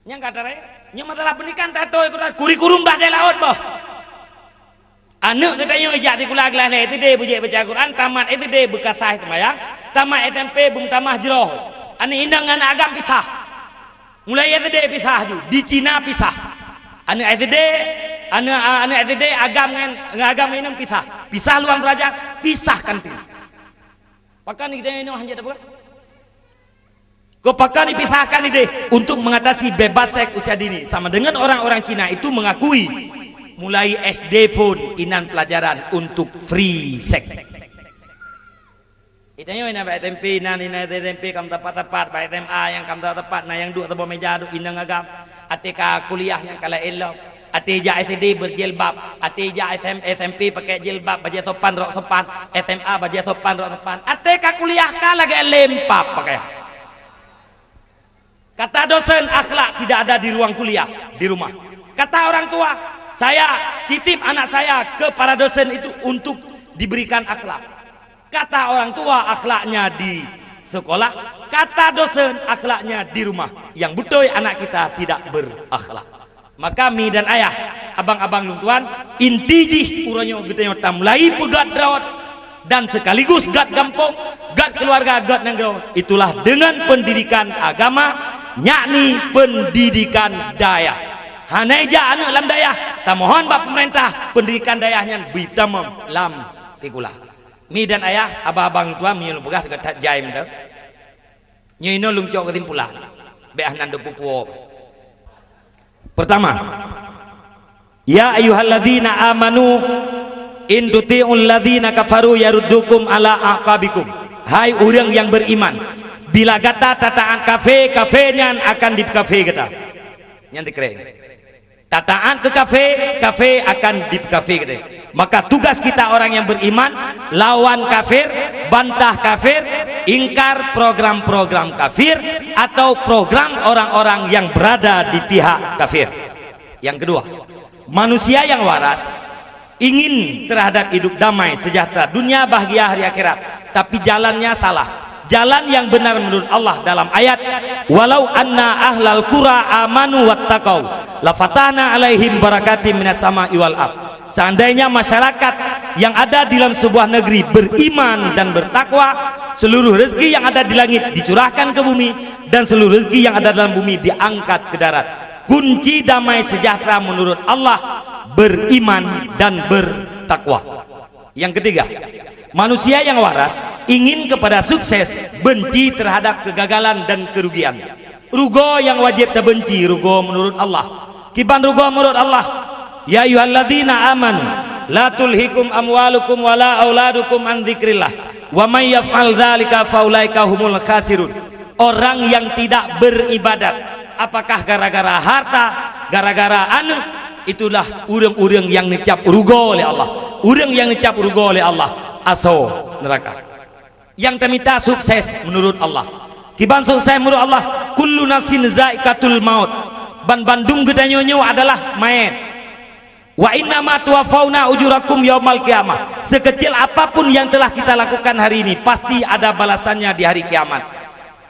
Nyang ka tarek, nyoe masalah pendidikan tatoi kurikulum bah di laôt boh. Aneuk geutanyoe jak sikula glah lé S D bujék baca Quran, tamat S D beukasah seumayang, tamat S M P beumeutamah jroh. Aneuk inong ngon agam pisah. Mulai S D pisah ju, di Cina pisah. Aneuk S D, aneuk, aneuk S D agam ngon, ngon agam inong pisah. Pisah luang belajar, pisah kantin. Pakon geutanyoe inoe hanjeuet tapeugah? Kok pakon dipisahkan idéh untuk mengatasi bebas seks usia dini, sama dengan orang-orang Cina itu mengakui mulai S D pun inan pelajaran untuk free sex. Geutanyoe inan bak S M P, inan, inan S M P kam tepat-tepat, bak S M A nyang kam tepat-tepat, na nyang duek saboh meja duek inong agam. Até ka kuliah nyang ka laén lom. Até jak S D berjilbab, até jak S M, S M P pakai jilbab, bajée sopan, rok sopan, S M A bajée sopan, rok sopan. Até ka kuliah ka lagée lempap pakaian. Kata dosen, akhlak tidak ada di ruang kuliah, di rumah. Kata orang tua, saya titip anak saya ke para dosen itu untuk diberikan akhlak. Kata orang tua, akhlaknya di sekolah. Kata dosen, akhlaknya di rumah. Yang beutôi anak kita tidak berakhlak. Maka mi dan ayah, abang-abang lôn tuan, inti jih uroe nyoe geutanyoe tamulai peugét droe dan sekaligus gét gampông, gét keuluwarga, gét nanggroe, itulah dengan pendidikan agama, yakni pendidikan dayah. Hana ijak aneuk lam dayah, tamohon bak peumeurintah pendidikan dayah nyan bri tamong lam sikula. Mi dan ayah, abang-abang tuan, meunyoe lôn peugah sigoe that jai mantong. Nyoe inoe lôn cok keusimpulan. Bék hana deuh pupuo. Pertama, "Ya ayyuhalladzina amanu in tuti'ul ladzina kafaru yaruddukum ala aqabikum." Hai ureuëng nyang beriman, bila gata tataát kafé, kafé nyan akan dipeukafe gata. Nyan teukrek. Tataát keu kafé, kafé akan dipeukafe gata. Maka tugas kita orang yang beriman, lawan kafir, bantah kafir, ingkar program-program kafir atau program orang-orang yang berada di pihak kafir. Yang kedua, manusia yang waras ingin terhadap hidup damai sejahtera dunia, bahagia hari akhirat, tapi jalannya salah. Jalan yang benar menurut Allah dalam ayat, "Walau anna ahlal qura amanu wattaqau, lafatahna alaihim barakatim minas sama'i wal ard." Seandainya masyarakat yang ada di dalam sebuah negeri beriman dan bertakwa, seluruh rezeki yang ada di langit dicurahkan ke bumi, dan seluruh rezeki yang ada dalam bumi diangkat ke darat. Kunci damai sejahtera menurut Allah beriman dan bertakwa. Yang ketiga, manusia yang waras ingin kepada sukses, benci terhadap kegagalan dan kerugian. Rugoe nyang wajéb tabenci rugoe meunurot Allah. Kiban rugoe meunurot Allah, "Ya ayyuhalladzina amanu la tulhikum amwalukum wala auladukum an dzikrillah, wa may yaf'al dzalika faulaika humul khasirun." Orang yang tidak beribadat, apakah gara-gara harta, gara-gara aneuk, itulah ureuëng-ureuëng nyang neucap rugoe lé Allah. Ureuëng nyang neucap rugoe lé Allah, asoe neuraka. Nyang tamita sukses meunurot Allah. Kiban sukses meunurot Allah, "Kullu nafsin zaiqatul maut." Ban bandum geutanyoe nyoe adalah manyét. "Wa innama tuwaffauna ujurakum yaumal qiyamah." Sekecil apapun yang telah kita lakukan hari ini, pasti ada balasannya di hari kiamat.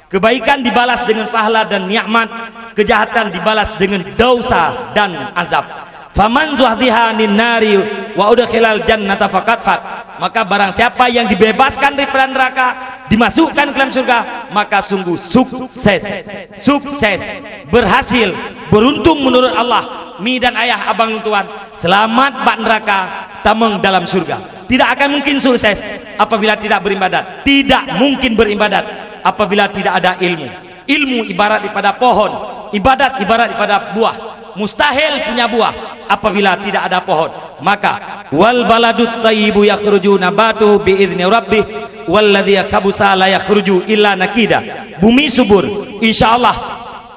Kebaikan dibalas dengan pahala dan nikmat, kejahatan dibalas dengan dosa dan azab. "Faman zuhziha 'anin nari wa udkhilal jannata faqad faz." Maka barang siapa yang dibebaskan daripada neraka, dimasukkan ke dalam syurga, maka sungguh sukses. Sukses, berhasil, beruntung menurut Allah. Mi dan ayah abang lôn tuan, selamat bak neraka, tamong dalam syurga. Tidak akan mungkin sukses apabila tidak beribadat. Tidak mungkin beribadat apabila tidak ada ilmu. Ilmu ibarat daripada pohon, ibadat ibarat daripada buah. Mustahil punya buah apabila tidak ada pohon. Maka, "Wal baladut thayyibu yakhruju nabatuhu bi idzni rabbih, walladzi khabusa la yakhruju illa nakida." Bumi subur, insya Allah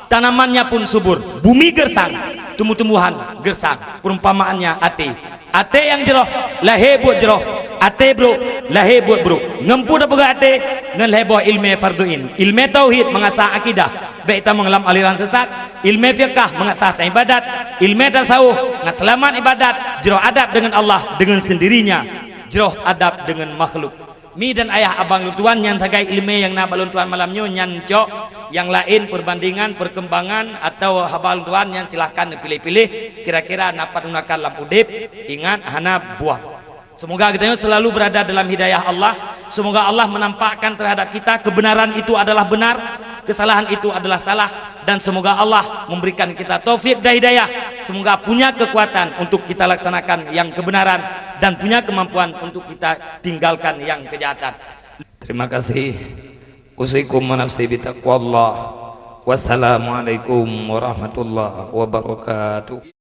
tanamannya pun subur. Bumi gersang, tumbuh-tumbuhan gersang. Perumpamaannya até. Até nyang jroh, lahé buet jroh. Até brok, lahé buet brok. Ngon peue tapeugah até? Ngon lhée boh ileumé fardhu ain. Ileumé tauhid, mengasah akidah, bék tamong lam aliran sesat. Ileumé fiqah, mengasah ibadat. Ileumé tasawuf, ngon seulamat ibadat, jroh adab dengan Allah dengan sendirinya. Jroh adab dengan makhluk. Mi dan ayah abang lôn tuan, nyan sagai ileumé nyang na bak lôn tuan malam nyoe, nyan cok. Nyang laén, perbandingan, perkembangan, atawa haba lôn tuan, nyan silahkan neupiléh-piléh. Kira-kira na pat neugunakan lam udeb, ingat, hana buang. Semoga geutanyoe selalu berada dalam hidayah Allah. Semoga Allah menampakkan terhadap kita kebenaran itu adalah benar, kesalahan itu adalah salah, dan semoga Allah memberikan kita taufik dan hidayah. Semoga punya kekuatan untuk kita laksanakan yang kebenaran dan punya kemampuan untuk kita tinggalkan yang kejahatan. Terima kasih. Usikum wa nafsi bitaqwallah. Wassalamualaikum warahmatullahi wabarakatuh.